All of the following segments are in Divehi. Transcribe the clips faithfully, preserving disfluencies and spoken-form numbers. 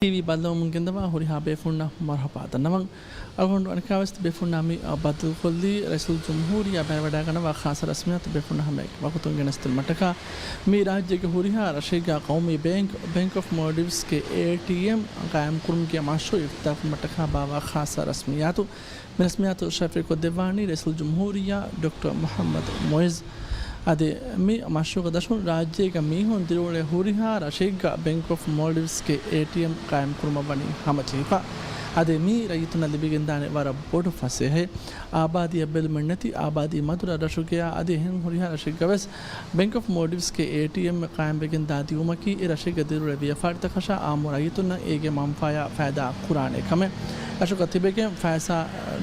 ޓީވީ ބައްލަވަމުން ގެންދަވާ ހުރިހާ ބޭފުންނަށް މަރުޙަބާ ދަންނަވަން. އަޅުގަނޑު އަނެއްކާވެސް ބޭފުންނާ މި ބައްދަލުކޮށްލީ ރައީސުލްޖުމްހޫރިއްޔާ ބައިވެވަޑައިގަންނަވާ ޚާއްޞަ ރަސްމިއްޔާތު ބޭފުންނަށް ހަމައެކަނި ވަގުތުން ގެނެސްދިނުމަށްޓަކާ، މި ރާއްޖޭގެ ހުރިހާ ރަށެއްގަ ޤައުމީ ބޭންކް، ބޭންކް އޮފް މޯލްޑިވްސްގެ އޭޓީއެމް ޤާއިމްކުރުމުގެ މަޝްރޫޢު އިފްތިތާޙްކުރުމަށްޓަކާ ބާއްވާ ޚާއްޞަ ރަސްމިއްޔާތު. މި ރަސްމިއްޔާތު ޝައިއުކޮށްދެއްވާނީ ރައީސުލްޖުމްހޫރިއްޔާ ޑޮކްޓަރ މުޙައްމަދު މުޢިއްޒު. އަދި މި މަޝްރޫޢުގެ ދަށުން ރާއްޖޭގަ މީހުން ދިރިއުޅޭ ހުރިހާ ރަށެއްގަ ބޭންކް އޮފް މޯލްޑިވްސްގެ އޭޓީއެމް ޤާއިމްކުރުމަށް ވަނީ ހަމަޖެހިފަ. އަދި މީ ރައްޔިތުންނަށް ލިބިގެންދާނެ ވަރަށް ބޮޑު ފަސޭހައެއް. އާބާދީއަށް ބެލުމެއްނެތި، އާބާދީ މަދު ރަށްރަށުގަޔާ އަދި އެހެން ހުރިހާ ރަށެއްގަވެސް ބޭންކް އޮފް މޯލްޑިވްސްގެ އޭޓީއެމް ޤާއިމްވެގެން ދާ ދިއުމަކީ، އެ ރަށެއްގަ ދިރިއުޅޭ ވިޔަފާރިތަކަށާ އާއްމު ރައްޔިތުންނަށް އޭގެ މަންފާޔާ ފައިދާ ކުރާނެ ކަމެއް. ރަށުގަ ތިބެގެން ފައިސާ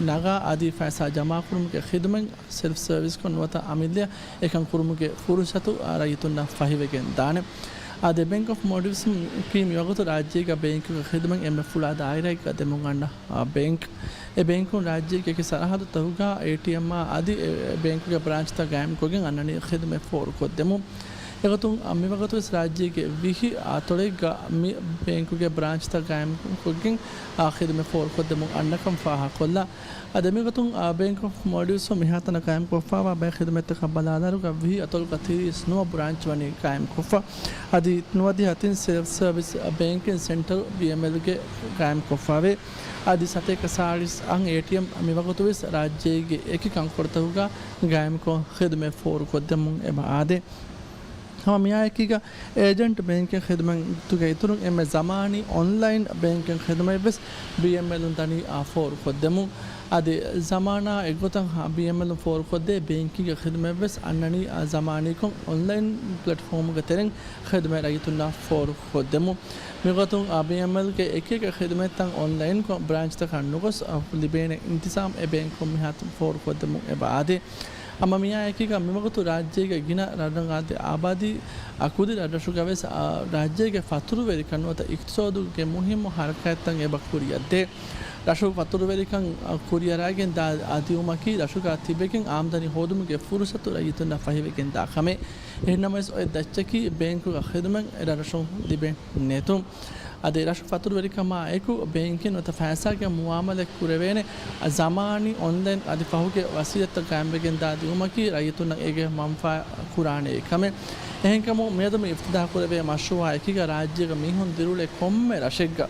ނަގާ އަދި ފައިސާ ޖަމާކުރުމުގެ ޚިދުމަތް ސެލްފް ސަރވިސްކޮށް ނުވަތަ އަމިއްލަޔަށް އެކަން ކުރުމުގެ ފުރުޞަތު ރައްޔިތުންނަށް ފަހިވެގެން ދާނެ. އާދެ، ބޭންކް އޮފް މޯލްޑިވްސް ކީ މިވަގުތު ރާއްޖޭގަ ބޭންކުގެ ޚިދުމަތް އެންމެ ފުޅާ ދާއިރާއެއްގަ ދެމުން އަންނަ، އާ، ބޭންކް. އެ ބޭންކުން ރާއްޖޭގެ އެކި ސަރަހައްދުތަކުގަ އޭޓީއެމްއާ އަދި އެ ބޭންކުގެ ބްރާންޗްތައް ގާއިމްކޮށްގެން އަންނަނީ ޚިދުމަތް ފޯރުކޮށްދެމުން. އެގޮތުން، އާ، މިވަގުތުވެސް ރާއްޖޭގެ ވިހި އަތޮޅެއްގަ މި ބޭންކުގެ ބްރާންޗްތައް ގާއިމްކޮށްގެން، އާ، ޚިދުމަތް ފޯރުކޮށްދެމުން އަންނަކަން ފާހަގަކޮށްލާ. އަދި މިގޮތުން، އާ، ބޭންކް އޮފް މޯލްޑިވްސް މިހާތަނަށް ޤާއިމްކޮށްފައިވާ ބައެއް ޚިދުމަތްތަކަށް ބަލާލާއިރުގަ ވިހި އަތޮޅުގަ ތިރީސް ނުވަ ބްރާންޗް ވަނީ ޤާއިމްކޮށްފަ. އަދި ނުވަދިހަ ތިން ސެލްފް ސަރވިސް ބޭންކިން ސެންޓަރު ބީއެމްއެލްގެ ޤާއިމްކޮށްފައިވޭ. އަދި ސަތޭކަ ސާޅީސް އަށް އޭޓީއެމް މިވަގުތުވެސް ރާއްޖޭގެ އެކި ކަންކޮޅުތަކުގަ ގާއިމްކޮށް ޚިދުމަތް ފޯރުކޮށްދެމުން އެބަ އާދޭ. ހަމަ މިއާއެކީގަ އޭޖެންޓް ބޭންކިން ޚިދުމަތުގެ އިތުރުން އެންމެ ޒަމާނީ އޮންލައިން ބޭންކިން ޚިދުމަތްވެސް ބީއެމްއެލުން ދަނީ އާ ފޯރުކޮށްދެމުން. އަދި ޒަމާނާ އެއްގޮތަށް ބީއެމްއެލުން ފޯރުކޮށްދޭ ބޭންކިންގެ ޚިދުމަތްވެސް އަންނަނީ އާ ޒަމާނީކޮށް އޮންލައިން ޕްލެޓްފޯމުގެ ތެރެއިން ޚިދުމަތް ރައްޔިތުންނަށް ފޯރުކޮށްދެމުން. މިގޮތުން އާ ބީއެމްއެލްގެ އެކިއެކި ޚިދުމަތްތައް އޮންލައިންކޮށް ބްރާންޗްތަކަށް ނުގޮސް އާ ލިބޭނެ އިންތިޒާމް އެ ބޭންކުން މިހާތަނަށް ފޯރުކޮށްދެމުން އެބަ އާދޭ. ހަމަ މިއާއެކީގަ މިވަގުތު ރާއްޖޭގެ ގިނަ ރަށްރަށް އަދި އާބާދީ އަ، ކުދި ރަށްރަށުގަވެސް އަ، ރާއްޖޭގެ ފަތުރުވެރިކަން ނުވަތަ އިޤްތިޞާދުގެ މުހިއްމު ހަރަކާތްތައް އެބަ ކުރިއަށްދޭ. ރަށު ފަތުރުވެރިކަން އަ، ކުރިއަރާގެން ދާ އަ، ދިއުމަކީ ރަށުގަ ތިބެގެން އާމްދަނީ ހޯދުމުގެ ފުރުޞަތު ރައްޔިތުންނަށް ފަހިވެގެން ދާ ކަމެއް. އެހެންނަމަވެސް އޮތް ދައްޗަކީ ބޭންކުގެ ޚިދުމަތް އެ ރަށުން ލިބެން ނެތުން. އަދި ރަށު ފަތުރުވެރިކަމާ އެކު ބޭންކިން ނުވަތަ ފައިސާގެ މުއާމަލާތް ކުރެވޭނެ ޒަމާނީ އޮންލައިން އަދި ފަހުގެ ވަސީލަތްތައް ގާއިމްވެގެން ދާ ދިއުމަކީ ރައްޔިތުންނަށް އޭގެ މަންފާ ކުރާނެ ކަމެއް. އެހެންކަމުން މިއަދު މި އިފްތިތާޙު ކުރެވޭ މަޝްރޫޢާ އެކީގަ ރާއްޖޭގަ މީހުން ދިރިއުޅޭ ކޮންމެ ރަށެއްގަ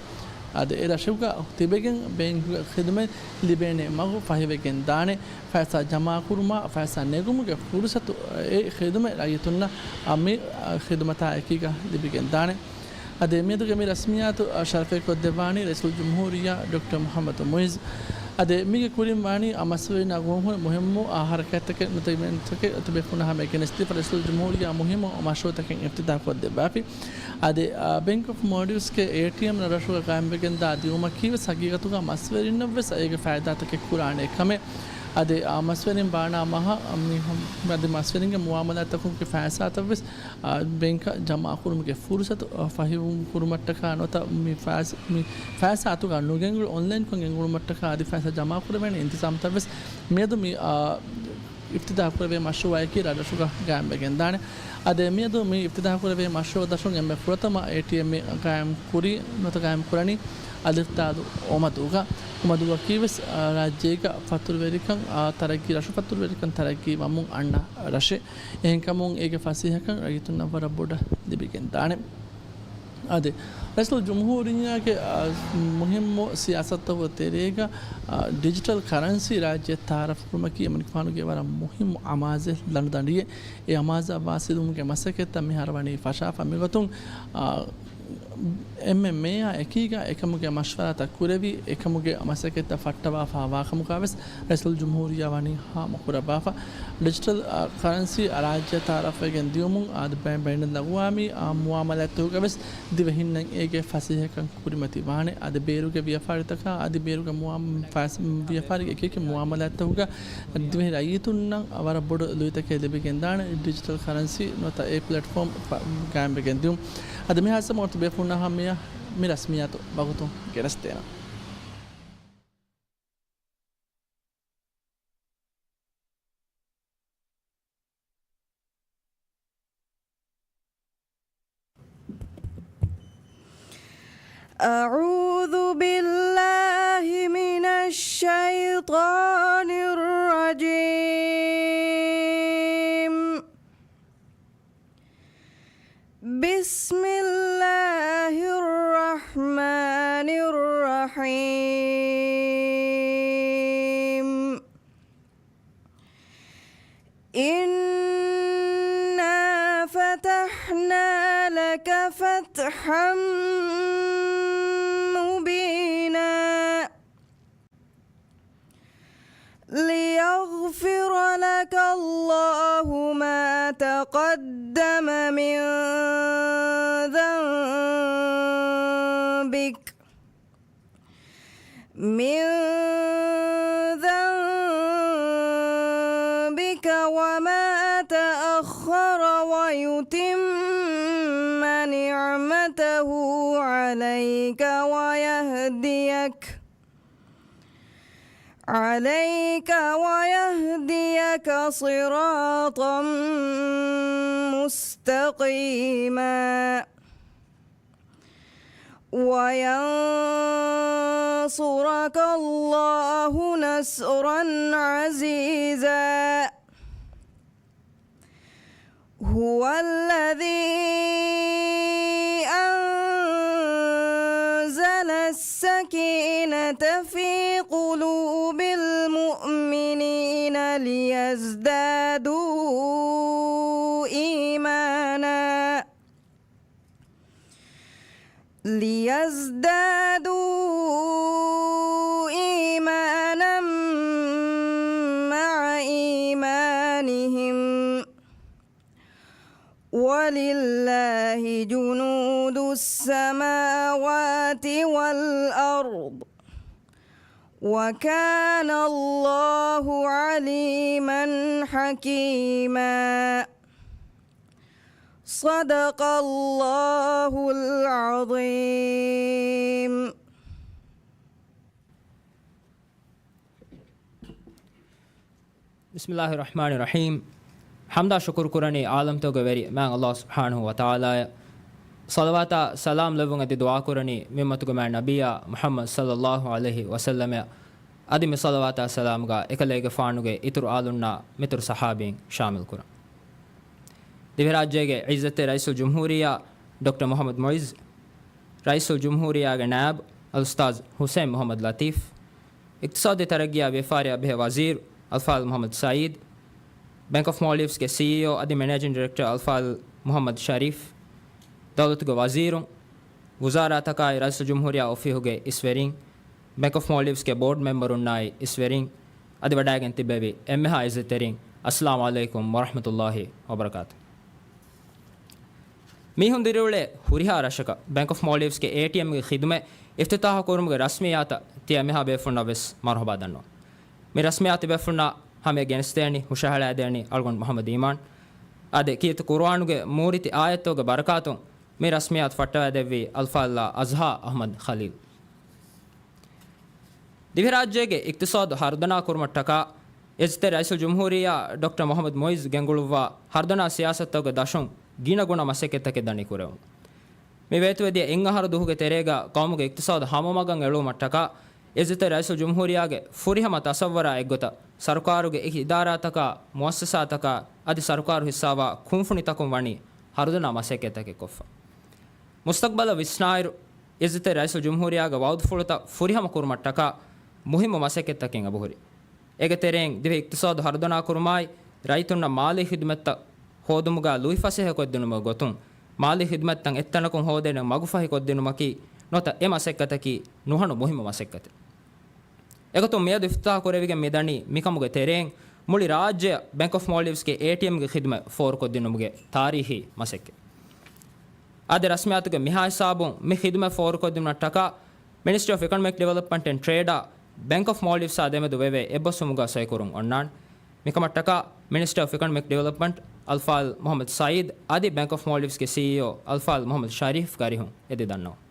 އަދި އެ ރަށުގަ ތިބެގެން ބޭންކުގެ ޚިދުމަތް ލިބޭނެ މަގު ފަހިވެގެން ދާނެ. ފައިސާ ޖަމާކުރުމާ، ފައިސާ ނެގުމުގެ ފުރުޞަތު އެ ޚިދުމަތް ރައްޔިތުންނަށް މި ޚިދުމަތާ އެކީގަ ލިބިގެން ދާނެ. އަދި މިއަދުގެ މި ރަސްމިއްޔާތު ޝަރަފެއް ކޮށްދެއްވާނީ ރައީސުލްޖުމްހޫރިއްޔާ ޑޮކްޓަރ މުޙައްމަދު މުޢިއްޒު. އަދި މީގެ ކުރިން ވާނީ މަސްވެރިންނާ ގުޅުންހުރި މުހިއްމު އާ ހަރަކާތްތަކެއް ނުވަތަ އިވެންޓްތަކެއް ތިބޭފުޅުންނާ ހަމައަށް ގެނެސްދީފަ. ރައީސުލްޖުމްހޫރިއްޔާ މުހިއްމު މަޝްރޫޢުތަކެއް އިފްތިތާޙު ކޮށްދެއްވާފި. އަދި، އާ، ބޭންކް އޮފް މޯލްޑިވްސްގެ އޭޓީއެމް ރަށުގަ ގާއިމްވެގެންދާ ދިއުމަކީވެސް ހަގީގަތުގަ މަސްވެރިންނަށްވެސް އޭގެ ފައިދާތަކެއް ކުރާނެ ކަމެއް. އަދި، އާ، މަސްވެރިން ބާނާ މަހަށް މި-، އަދި މަސްވެރިންގެ މުއާމަލާތްތަކުގެ ފައިސާތައްވެސް، އާ، ބޭންކަށް ޖަމާކުރުމުގެ ފުރުޞަތު، އާ، ފަހިވުން ކުރުމަށްޓަކާ ނުވަތަ މި ފައިސް-، މި ފައިސާ އަތުގަ ނުގެންގުޅި އޮންލައިންކޮށް ގެންގުޅުމަށްޓަކާ އަދި ފައިސާ ޖަމާކުރެވޭނެ އިންތިޒާމްތައްވެސް މިއަދު މި، އާ، އިފްތިތާޙު ކުރެވޭ މަޝްރޫޢަކީ ރަށްރަށުގަ ގާއިމްވެގެންދާނެ. އަދި މިއަދު މި އިފްތިތާޙު ކުރެވޭ މަޝްރޫޢު ދަށުން އެންމެ ފުރަތަމަ އޭޓީއެމް ގާއިމް ކުރީ ނުވަތަ ގާއިމް ކުރަނީ އަލިފްދާލު އޮމަދޫގަ. އޮމަދޫއަކީވެސް، އާ، ރާއްޖޭގަ ފަތުރުވެރިކަން، އާ، ތަރައްގީ، ރަށު ފަތުރުވެރިކަން ތަރައްގީ ވަމުން އަންނަ ރަށެއް. އެހެންކަމުން އޭގެ ފަސޭހަކަން ރައްޔިތުންނަށް ވަރަށް ބޮޑަށް ލިބިގެންދާނެ. އަދި، ރައީސުލްޖުމްހޫރިއްޔާގެ، އާ، މުހިއްމު ސިޔާސަތުތަކުގެ ތެރޭގަ، އާ، ޑިޖިޓަލް ކަރަންސީ ރާއްޖެއަށް ތައާރަފްކުރުމަކީ އެމަނިކުފާނުގެ ވަރަށް މުހިއްމު އަމާޒެއް ލަނޑުދަނޑިއެއް. އެ އަމާޒަށް ވާސިލުވުމުގެ މަސައްކަތްތައް މިހާރު ވަނީ ފަށާފަ. މިގޮތުން، އާ، އެންމެ މޭޔާ އެކީގަ އެކަމުގެ މަޝްވަރާތައް ކުރެވި، އެކަމުގެ މަސައްކަތްތައް ފައްޓަވާފަ ވާކަމުގަވެސް ރައީސުލްޖުމްހޫރިއްޔާ ވަނީ ހާމަކުރައްވާފަ. ޑިޖިޓަލް، އާ، ކަރަންސީ ރާއްޖެއަށް ތައާރަފްވެގެން ދިއުމުން އަދި ބައި-، ބައިނަލްއަގުވާމީ، އާ، މުއާމަލާތްތަކުގަވެސް ދިވެހިންނަށް އޭގެ ފަސޭހަކަން ކުރިމަތިވާނެ. އަދި ބޭރުގެ ވިޔަފާރިތަކާ އަދި ބޭރުގެ މުއާ-، ފަސް-، ވިޔަފާރިގެ އެކިއެކި މުއާމަލާތްތަކުގަ ދިވެހި ރައްޔިތުންނަށް ވަރަށް ބޮޑު ލުއިތަކެއް ލިބިގެންދާނެ. ޑިޖިޓަލް ކަރަންސީ ނުވަތަ އެ ޕްލެޓްފޯމް ފަ-، ގާއިމްވެގެން ދިއުން. އަދި މިހާ ސަމަވަރުތު ބޭފުންނާ ހަމަޔަށް މި ރަސްމިއްޔާތު ވަގުތު ގެނެސްދޭނަން. أعوذ بالله من الشيطان الرجيم. بسم الله الرحمن الرحيم. إنا فتحنا لك فتحا مبينا. ليغفر لك الله ما تقدم من ذنبك، من ذنبك وما تأخر ويتم نعمته عليك ويهديك عليك ويهديك صراطا مستقيما. وينصرك الله نصرا عزيزا. هو الذي أنزل السكينة في قلوب المؤمنين ليزدادوا إيمانا، ليزدادوا إيمانا مع إيمانهم، ولله جنود السماوات والأرض، وكان الله عليما حكيما. صدق الله العظيم. بسم الله الرحمن الرحيم. ޙަމްދާ ޝުކުރު ކުރަނީ ޢާލަމްތަކުގެ ވެރި މާތް ﷲ ސުބްޙާނަހޫ ވަތަޢާލާއަށް. ޞަލަވާތާ ސަލާމް ލެއްވުން އެދި ދުޢާ ކުރަނީ މި އުއްމަތުގެ މާތް ނަބިއްޔާ މުޙައްމަދު ޞައްލައްލާހު ޢަލައިހި ވަސައްލަމަށް. އަދި މި ޞަލަވާތާ ސަލާމްގަ އެކަލޭގެފާނުގެ އިތުރު އާލުންނާ މިތުރު ޞަޙާބީން ޝާމިލް ކުރަން. ދިވެހިރާއްޖޭގެ ޢިއްޒަތްތެރި ރައީސުލްޖުމްހޫރިއްޔާ ޑޮކްޓަރ މުޙައްމަދު މުޢިއްޒު، ރައީސުލްޖުމްހޫރިއްޔާގެ ނާއިބު އަލްއުސްތާޛު ޙުސައިން މުޙައްމަދު ލަތީފް، އިޤްތިޞާދީ ތަރައްގީއާ ވިޔަފާރިއާ ބެހޭ ވަޒީރު އަލްފާޟިލް މުޙައްމަދު ސަޢީދު، ބޭންކް އޮފް މޯލްޑިވްސްގެ ސީއީއޯ އަދި މެނޭޖިން ޑިރެކްޓަރ އަލްފާޟިލް މުޙައްމަދު ޝަރީފް، ދައުލަތުގެ ވަޒީރުން، ވުޒާރާތަކާއި ރައީސުލްޖުމްހޫރިއްޔާ އޮފީހުގެ އިސްވެރިން، ބޭންކް އޮފް މޯލްޑިވްސްގެ ބޯޑް މެމްބަރުންނާއި އިސްވެރިން، އަދި ވަޑައިގެން ތިއްބެވި އެންމެހާ ޢިއްޒަތްތެރިން، އައްސަލާމު ޢަލައިކުމް ވަރަޙްމަތުﷲ ވަބަރަކާތު. މީހުން ދިރިއުޅޭ ހުރިހާ ރަށަކަށް ބޭންކް އޮފް މޯލްޑިވްސްގެ އޭޓީއެމްގެ ޚިދުމަތް އިފްތިތާޙު ކުރުމުގެ ރަސްމިއްޔާތަށް ތިޔަ އެންމެހާ ބޭފުޅުންނަށް ވެސް މަރުޙަބާ ދަންނަވަން. މި ރަސްމިއްޔާތު ބޭފުޅުންނާ ހަމަޔަށް ގެނެސްދޭނީ ހުށަހަޅައިދޭނީ އަޅުގަނޑު މުޙައްމަދު އީމާން. އާދެ، ކީރިތި ޤުރުއާނުގެ މޫރިތި އާޔަތްތަކުގެ ބަރަކާތުން މި ރަސްމިއްޔާތު ފައްޓަވައިދެއްވީ އަލްފާޟިލާ އަޒްހާ އަޙްމަދު ޚަލީލް. ދިވެހިރާއްޖޭގެ އިޤްތިޞާދު ހަރުދަނާ ކުރުމަށްޓަކާ އިއްޒަތްތެރި ރައީސުލްޖުމްހޫރިއްޔާ ޑޮކްޓަރ މުޙައްމަދު މުޢިއްޒު ގެންގުޅުއްވާ ހަރުދަނާ ސިޔާސަތުތަކުގެ ދަށުން ގިނަގުނަ މަސައްކަތްތަކެއް ދަނީ ކުރެވުމުން. މި ވޭތުވެދިޔަ އެއްއަހަރު ދުވަހުގެ ތެރޭގަ ޤައުމުގެ އިޤްތިޞާދު ހަމަމަގަށް އެޅުވުމަށްޓަކާ އިއްޒަތްތެރި ރައީސުލްޖުމްހޫރިއްޔާގެ ފުރިހަމަ ތަޞައްވަރާ އެއްގޮތަށް ސަރުކާރުގެ އެކި އިދާރާތަކާ، މުއައްސަސާތަކާ އަދި ސަރުކާރު ހިއްސާވާ ކުންފުނިތަކުން ވަނީ ހަރުދަނާ މަސައްކަތްތަކެއް ކޮށްފަ. މުސްތަޤްބަލަށް ވިސްނާއިރު، އިއްޒަތްތެރި ރައީސުލްޖުމްހޫރިއްޔާގެ ވަޢުދުފުޅުތައް ފުރިހަމަ ކުރުމަށްޓަކާ މުހިއްމު މަސައްކަތްތަކެއް އެބަހުރި. އޭގެ ތެރެއިން ދިވެހި އިޤްތިޞާދު ހަރުދަނާ ކުރުމާއި، ރައްޔިތުންނަށް މާލީ ޚިދުމަތްތައް ހޯދުމުގަ ލުއިފަސޭހަކޮށްދިނުމުގެ ގޮތުން، މާލީ ޚިދުމަތްތައް އެއްތަނަކުން ހޯދޭނެ މަގުފަހިކޮށްދިނުމަކީ ނުވަތަ އެ މަސައްކަތަކީ ނުހަނު މުހިއްމު މަސައްކަތެއް. އެގޮތުން މިއަދު އިފްތިތާޙު ކުރެވިގެން މިދަނީ މިކަމުގެ ތެރެއިން މުޅި ރާއްޖެއަށް ބޭންކް އޮފް މޯލްޑިވްސްގެ އޭޓީއެމްގެ ޚިދުމަތް ފޯރުކޮށްދިނުމުގެ ތާރީޚީ މަސައްކަތް. އާދެ، ރަސްމިއްޔާތުގެ މިހާ ހިސާބުން މި ޚިދުމަތް ފޯރުކޮށްދިނުމަށްޓަކާ މިނިސްޓްރީ އޮފް އިކޮނޮމިކް ޑިވެލޮޕްމަންޓް އެންޑް ޓްރޭޑާ ބޭންކް އޮފް މޯލްޑިވްސްއާ ދެމެދު ވެވޭ އެއްބަސްވުމުގަ ސޮއިކުރުން އޮންނާނެ. މިކަމަށްޓަކާ މިނިސްޓަރ އޮފް އިކޮނޮމިކް ޑިވެލޮޕްމަންޓް އަލްފާޟިލް މުޙައްމަދު ސަޢީދު އަދި ބޭންކް އޮފް މޯލްޑިވްސްގެ ސީއީއޯ އަލްފާޟިލް މުޙައްމަދު ޝަރީފް ގަރިހުން އެދި ދަންނަވަން.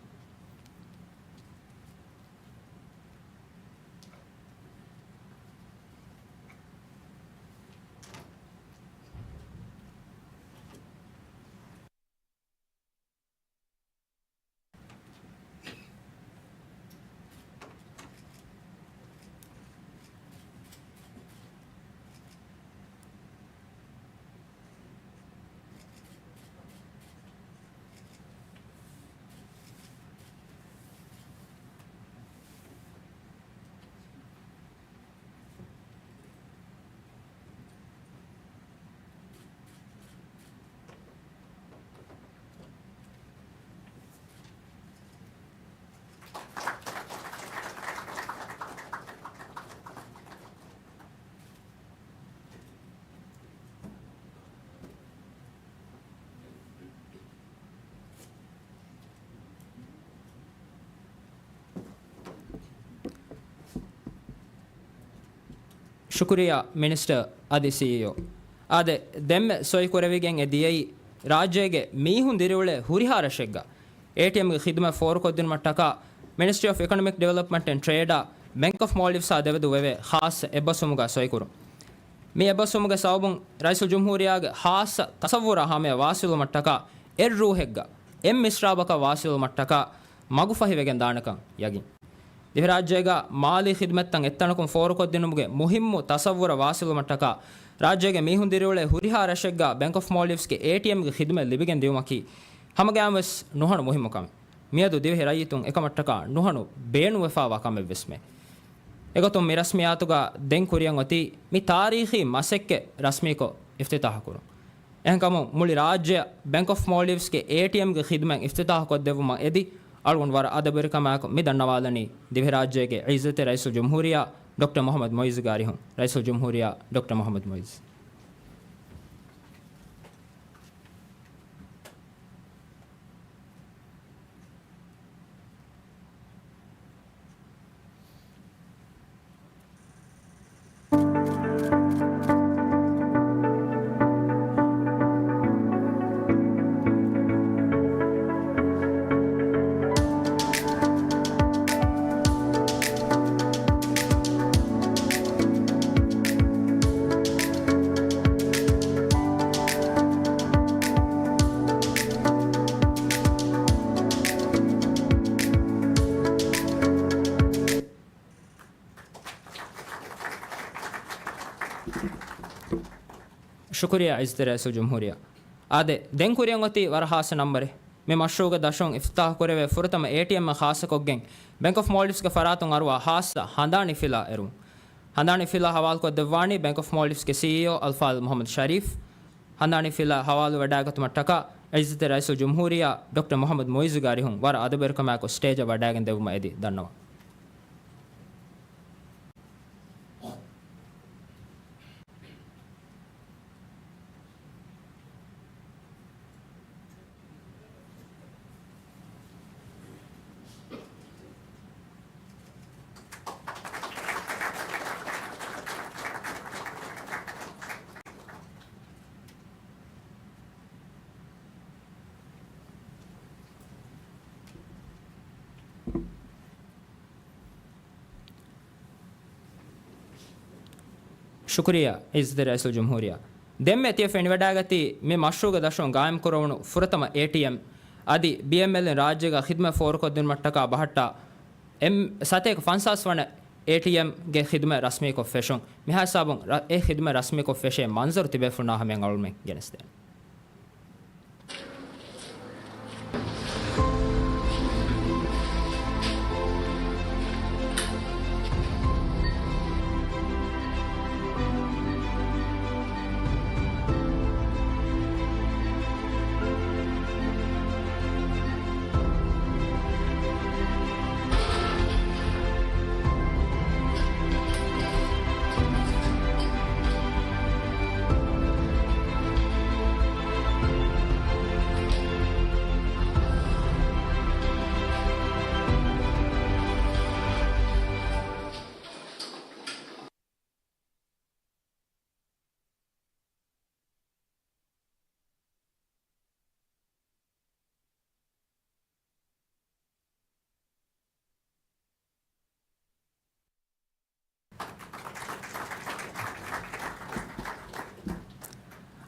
ޝުކުރިއްޔާ މިނިސްޓަރ އަދި ސީއީއޯ. އާދެ، ދެންމެ ސޮއިކުރެވިގެން އެ ދިޔައީ ރާއްޖޭގެ މީހުން ދިރިއުޅޭ ހުރިހާ ރަށެއްގަ އޭޓީއެމްގެ ޚިދުމަތް ފޯރުކޮށްދިނުމަށްޓަކާ މިނިސްޓްރީ އޮފް އިކޮނޮމިކް ޑިވެލޮޕްމަންޓް އެންޑް ޓްރޭޑާ ބެންކް އޮފް މޯލްޑިވްސްއާ ދެވެދު ވެވޭ ޚާއްޞަ އެއްބަސްވުމުގަ ސޮއިކުރުން. މި އެއްބަސްވުމުގެ ސަބަބުން ރައީސުލްޖުމްހޫރިއްޔާގެ ޚާއްޞަ ތަޞައްވުރާ ހަމަޔަށް ވާސިލުވުމަށްޓަކާ އެއް ރޫހެއްގަ އެއް މިސްރާބަކަށް ވާސިލުވުމަށްޓަކާ މަގުފަހިވެގެން ދާނެކަން ޔަގީން. ދިވެހިރާއްޖޭގަ މާލީ ޚިދުމަތްތައް އެއްތަނަކުން ފޯރުކޮށްދިނުމުގެ މުހިއްމު ތަޞައްވުރަށް ވާސިލުވުމަށްޓަކާ، ރާއްޖޭގެ މީހުން ދިރިއުޅޭ ހުރިހާ ރަށެއްގަ ބެންކް އޮފް މޯލްޑިވްސްގެ އޭޓީއެމްގެ ޚިދުމަތް ލިބިގެން ދިއުމަކީ ހަމަގައިމުވެސް ނުހަނު މުހިއްމު ކަމެއް. މިއަދު ދިވެހި ރައްޔިތުން އެކަމަށްޓަކާ ނުހަނު ބޭނުންވެފައިވާ ކަމެއްވެސްމެ. އެގޮތުން މި ރަސްމިއްޔާތުގަ ދެން ކުރިއަށް އޮތީ މި ތާރީޚީ މަސައްކަތް ރަސްމީކޮށް އިފްތިތާޙުކުރުން. އެހެންކަމުން މުޅި ރާއްޖެއަށް ބެންކް އޮފް މޯލްޑިވްސްގެ އޭޓީއެމްގެ ޚިދުމަތް އިފްތިތާޙުކޮށްދެއްވުމަށް އެދި، އަޅުގަނޑު ވަރަށް އަދަބުވެރިކަމާއެކު މި ދަންނަވާލަނީ ދިވެހިރާއްޖޭގެ ޢިއްޒަތްތެރި ރައީސުލްޖުމްހޫރިއްޔާ ޑޮކްޓަރ މުޙައްމަދު މުޢިއްޒުގެ އަރިހުން. ރައީސުލްޖުމްހޫރިއްޔާ ޑޮކްޓަރ މުޙައްމަދު މުޢިއްޒު. ޝުކުރިއްޔާ ޢިއްޒަތްތެރި ރައީސުލްޖުމްހޫރިއްޔާ. އާދެ، ދެން ކުރިއަށް އޮތީ ވަރަށް ހާއްސަ ނަންބަރެއް. މި މަޝްރޫޢުގެ ދަށުން އިފްތިތާޙު ކުރެވޭ ފުރަތަމަ އޭޓީއެމްއެއް ޚާއްޞަކޮށްގެން، ބެންކް އޮފް މޯލްޑިވްސްގެ ފަރާތުން އަރުވާ ހާއްސަ ހަނދާނީ ފިލާ އެރުވުން. ހަނދާނީ ފިލާ ހަވާލުކޮށްދެއްވާނީ ބެންކް އޮފް މޯލްޑިވްސްގެ ސީއީއޯ އަލްފާޟިލް މުޙައްމަދު ޝަރީފް. ހަނދާނީ ފިލާ ހަވާލުވެވަޑައިގަތުމަށްޓަކާ ޢިއްޒަތްތެރި ރައީސުލްޖުމްހޫރިއްޔާ ޑޮކްޓަރ މުޙައްމަދު މުޢިއްޒުގެ އަރިހުން ވަރަށް އަދަބުވެރިކަމާއެކު ސްޓޭޖަށް ވަޑައިގެން ދެއްވުމަށް އެދި ދަންނަވަން. ޝުކުރިއްޔާ ޢިއްޒަތްތެރި ރައީސުލްޖުމްހޫރިއްޔާ. ދެންމެ ތިޔަ ފެނިވަޑައިގަތީ މި މަޝްރޫޢުގެ ދަށުން ގާއިމްކުރެވުނު ފުރަތަމަ އޭޓީއެމް އަދި ބީއެމްއެލްއިން ރާއްޖޭގަ ޚިދުމަތް ފޯރުކޮށްދިނުމަށްޓަކާ ބަހައްޓާ އެމް ސަތޭކަ ފަންސާސް ވަނަ އޭޓީއެމްގެ ޚިދުމަތް ރަސްމީކޮށް ފެށުން. މިހާ ހިސާބުން ރަ-، އެ ޚިދުމަތް ރަސްމީކޮށް ފެށޭ މަންޒަރު ތިބޭފުޅުންނާ ހަމަޔަށް އަޅުމެން ގެނެސްދޭނެ.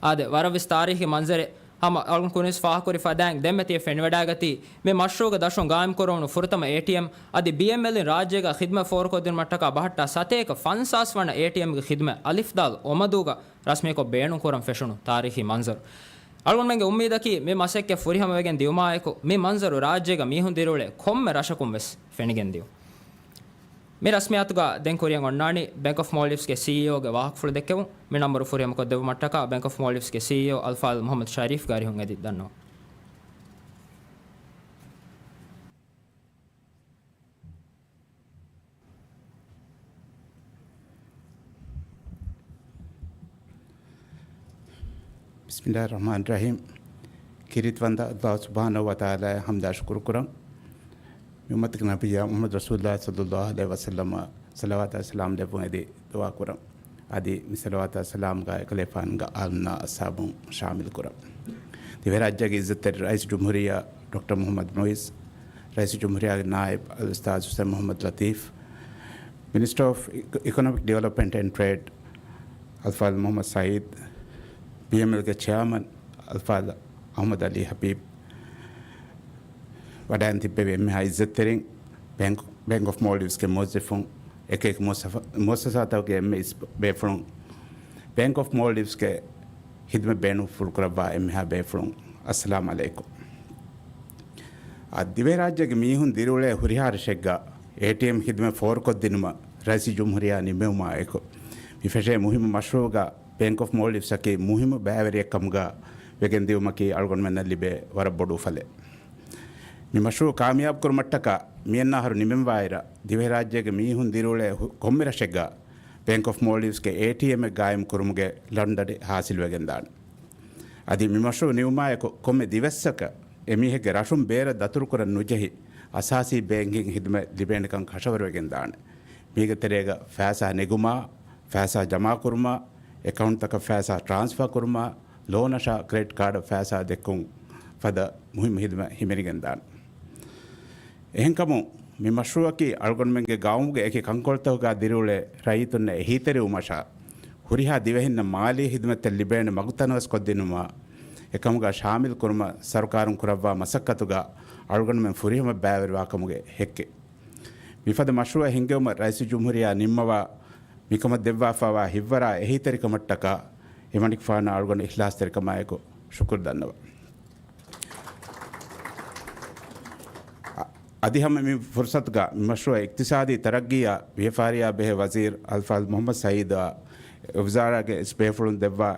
އާދެ، ވަރަށްވެސް ތާރީޚީ މަންޒަރެއް. ހަމަ އަޅުގަނޑު ކުރިންވެސް ފާހަގަކުރި ފަދައިން ދެންމެ ތިޔަ ފެނިވަޑައިގަތީ މި މަޝްރޫޢުގެ ދަށުން ގާއިމްކުރެވުނު ފުރަތަމަ އޭޓީއެމް އަދި ބީއެމްއެލްއިން ރާއްޖޭގަ ޚިދުމަތް ފޯރުކޮށްދިނުމަށްޓަކާ ބަހައްޓާ ސަތޭކަ ފަންސާސް ވަނަ އޭޓީއެމްގެ ޚިދުމަތް އަލިފް ދާލް އޮމަދޫގަ ރަސްމީކޮށް ބޭނުންކުރަން ފެށުނު ތާރީޚީ މަންޒަރު. އަޅުގަނޑުމެންގެ އުއްމީދަކީ މި މަސައްކަތް ފުރިހަމަވެގެން ދިޔުމާއެކު، މި މަންޒަރު ރާއްޖޭގަ މީހުން ދިރިއުޅޭ ކޮންމެ ރަށަކުން ވެސް ފެނިގެން ދިޔުން. މި ރަސްމިއްޔާތުގަ ދެން ކުރިއަށް އޮންނާނީ ބެންކް އޮފް މޯލްޑިވްސްގެ ސީއީއޯގެ ވާހަކަފުޅު ދެއްކެވުން. މި ނަންބަރު ފުރިހަމަކޮށްދެއްވުމަށްޓަކާ ބެންކް އޮފް މޯލްޑިވްސްގެ ސީއީއޯ އަލްފާޟިލް މުޙައްމަދު ޝަރީފްގެ އަރިހުން އެދި ދަންނަވަން. ބިސްމިއްލާހިއްރަޙްމާނިއްރަޙީމް. ކީރިތިވަންތަ ﷲ ސުބްޙާނަހޫ ވަތަޢާލާއަށް ޙަމްދާ ޝުކުރު ކުރަން. މި އުއްމަތުގެ ނަބިއްޔާ މުޙައްމަދު ރަސޫލުﷲ ޞައްލަﷲ ޢަލައިހި ވަސައްލަމަށް ޞަލަވާތާ ސަލާމް ދެއްވުން އެދި ދުޢާ ކުރަން. އަދި މި ސަލަވާތާ ސަލާމްގަ އެކަލޭފާނުގެ އާލްމުނާ އަސްހާބުން ޝާމިލް ކުރަން. ދިވެހިރާއްޖޭގެ އިއްޒަތްތެރި ރައީސް ޖުމްހޫރިއްޔާ ޑޮކްޓަރ މުޙައްމަދު މުޢިއްޒު، ރައީސް ޖުމްހޫރިއްޔާގެ ނާއިބު އަލްއުސްތާޛު ޙުސައިން މުޙައްމަދު ލަތީފް، މިނިސްޓަރ އޮފް އިކޮ-، އިކޮނޮމިކް ޑިވެލޮޕްމަންޓް އެންޑް ޓްރޭޑް އަލްފާޟިލް މުޙައްމަދު ސަޢީދު، ބީއެމްއެލްގެ ޗެއާމަން އަލްފާޟިލް އަޙްމަދު ޢަލީ ޙަބީބް، ވަޑައިން ތިއްބެވި އެންމެހާ އިއްޒަތްތެރިން، ބޭންކް، ބޭންކް އޮފް މޯލްޑިވްސްގެ މުވައްޒަފުން، އެކިއެކި މުއައްސަފާ-، މުއައްސަސާތަކުގެ އެންމެ އިސް ބޭފުޅުން، ބޭންކް އޮފް މޯލްޑިވްސްގެ ޚިދުމަތް ބޭނުންފުޅު ކުރައްވާ އެންމެހާ ބޭފުޅުން، އައްސަލާމް ޢަލައިކުމް. އަދި ދިވެހިރާއްޖޭގެ މީހުން ދިރިއުޅޭ ހުރިހާ ރަށެއްގަ އޭޓީއެމް ޚިދުމަތް ފޯރުކޮށްދިނުމަށް ރައީސް ޖުމްހޫރިއްޔާ ނިންމެވުމާއެކު، މި ފެށޭ މުހިއްމު މަޝްރޫޢުގަ ބޭންކް އޮފް މޯލްޑިވްސްއަކީ މުހިއްމު ބައިވެރިއެއްކަމުގަ ވެގެންދިއުމަކީ އަޅުގަނޑުމެންނަށް ލިބޭ ވަރަށް ބޮޑު އުފަލެއް. މި މަޝްރޫޢު ކާމިޔާބު ކުރުމަށްޓަކާ މިއަންނަ އަހަރު ނިމެންވާއިރަށް، ދިވެހިރާއްޖޭގެ މީހުން ދިރިއުޅޭ ހު-، ކޮންމެ ރަށެއްގަ ބޭންކް އޮފް މޯލްޑިވްސްގެ އޭޓީއެމްއެއް ގާއިމް ކުރުމުގެ ލަނޑުދަނޑި ޙާޞިލުވެގެންދާނެ. އަދި މި މަޝްރޫޢު ނިމުމާއެކު، ކޮންމެ ދިވެއްސަކަށް އެމީހެއްގެ ރަށުން ބޭރަށް ދަތުރުކުރަން ނުޖެހި، އަސާސީ ބޭންކިން ޚިދުމަތް ލިބޭނެކަން ކަށަވަރުވެގެންދާނެ. މީގެ ތެރޭގަ ފައިސާ ނެގުމާ، ފައިސާ ޖަމާކުރުމާ، އެކައުންޓްތަކަށް ފައިސާ ޓްރާންސްފާ ކުރުމާ، ލޯނަށާ ކްރެޑިޓް ކާޑަށް ފައިސާ ދެއްކުން ފަދަ މުހިއްމު ޚިދުމަތް ހިމެނިގެންދާނެ. އެހެންކަމުން، މި މަޝްރޫޢަކީ އަޅުގަނޑުމެންގެ ގައުމުގެ އެކި ކަންކޮޅުތަކުގަ ދިރިއުޅޭ ރައްޔިތުންނަށް އެހީތެރިވުމަށާ، ހުރިހާ ދިވެހިންނަށް މާލީ ޚިދުމަތްތައް ލިބޭނެ މަގު ތަނަވަސްކޮށްދިނުމާ، އެކަމުގަ ޝާމިލް ކުރުމަށް ސަރުކާރުން ކުރައްވާ މަސައްކަތުގަ އަޅުގަނޑުމެން ފުރިހަމަ ބައިވެރިވާކަމުގެ ހެއްކެއް. މިފަދަ މަޝްރޫޢެއް ހިންގެވުމަށް ރައީސް ޖުމްހޫރިއްޔާ ނިންމަވާ، މިކަމަށް ދެއްވާފައިވާ ހިތްވަރާ އެހީތެރިކަމަށްޓަކާ، އެމަނިކުފާނަށް އަޅުގަނޑު އިޚްލާޞްތެރިކަމާއެކު ޝުކުރު ދަންނަވަން. އަ-، އަދި ހަމަ މި ފުރުޞަތުގަ މި މަޝްރޫޢަށް އިޤްތިޞާދީ ތަރައްގީއާ ވިޔަފާރިއާ ބެހޭ ވަޒީރު އަލްފާޟިލް މުޙައްމަދު ސަޢީދުއާ އެ ވުޒާރާގެ އިސް ބޭފުޅުން ދެއްވާ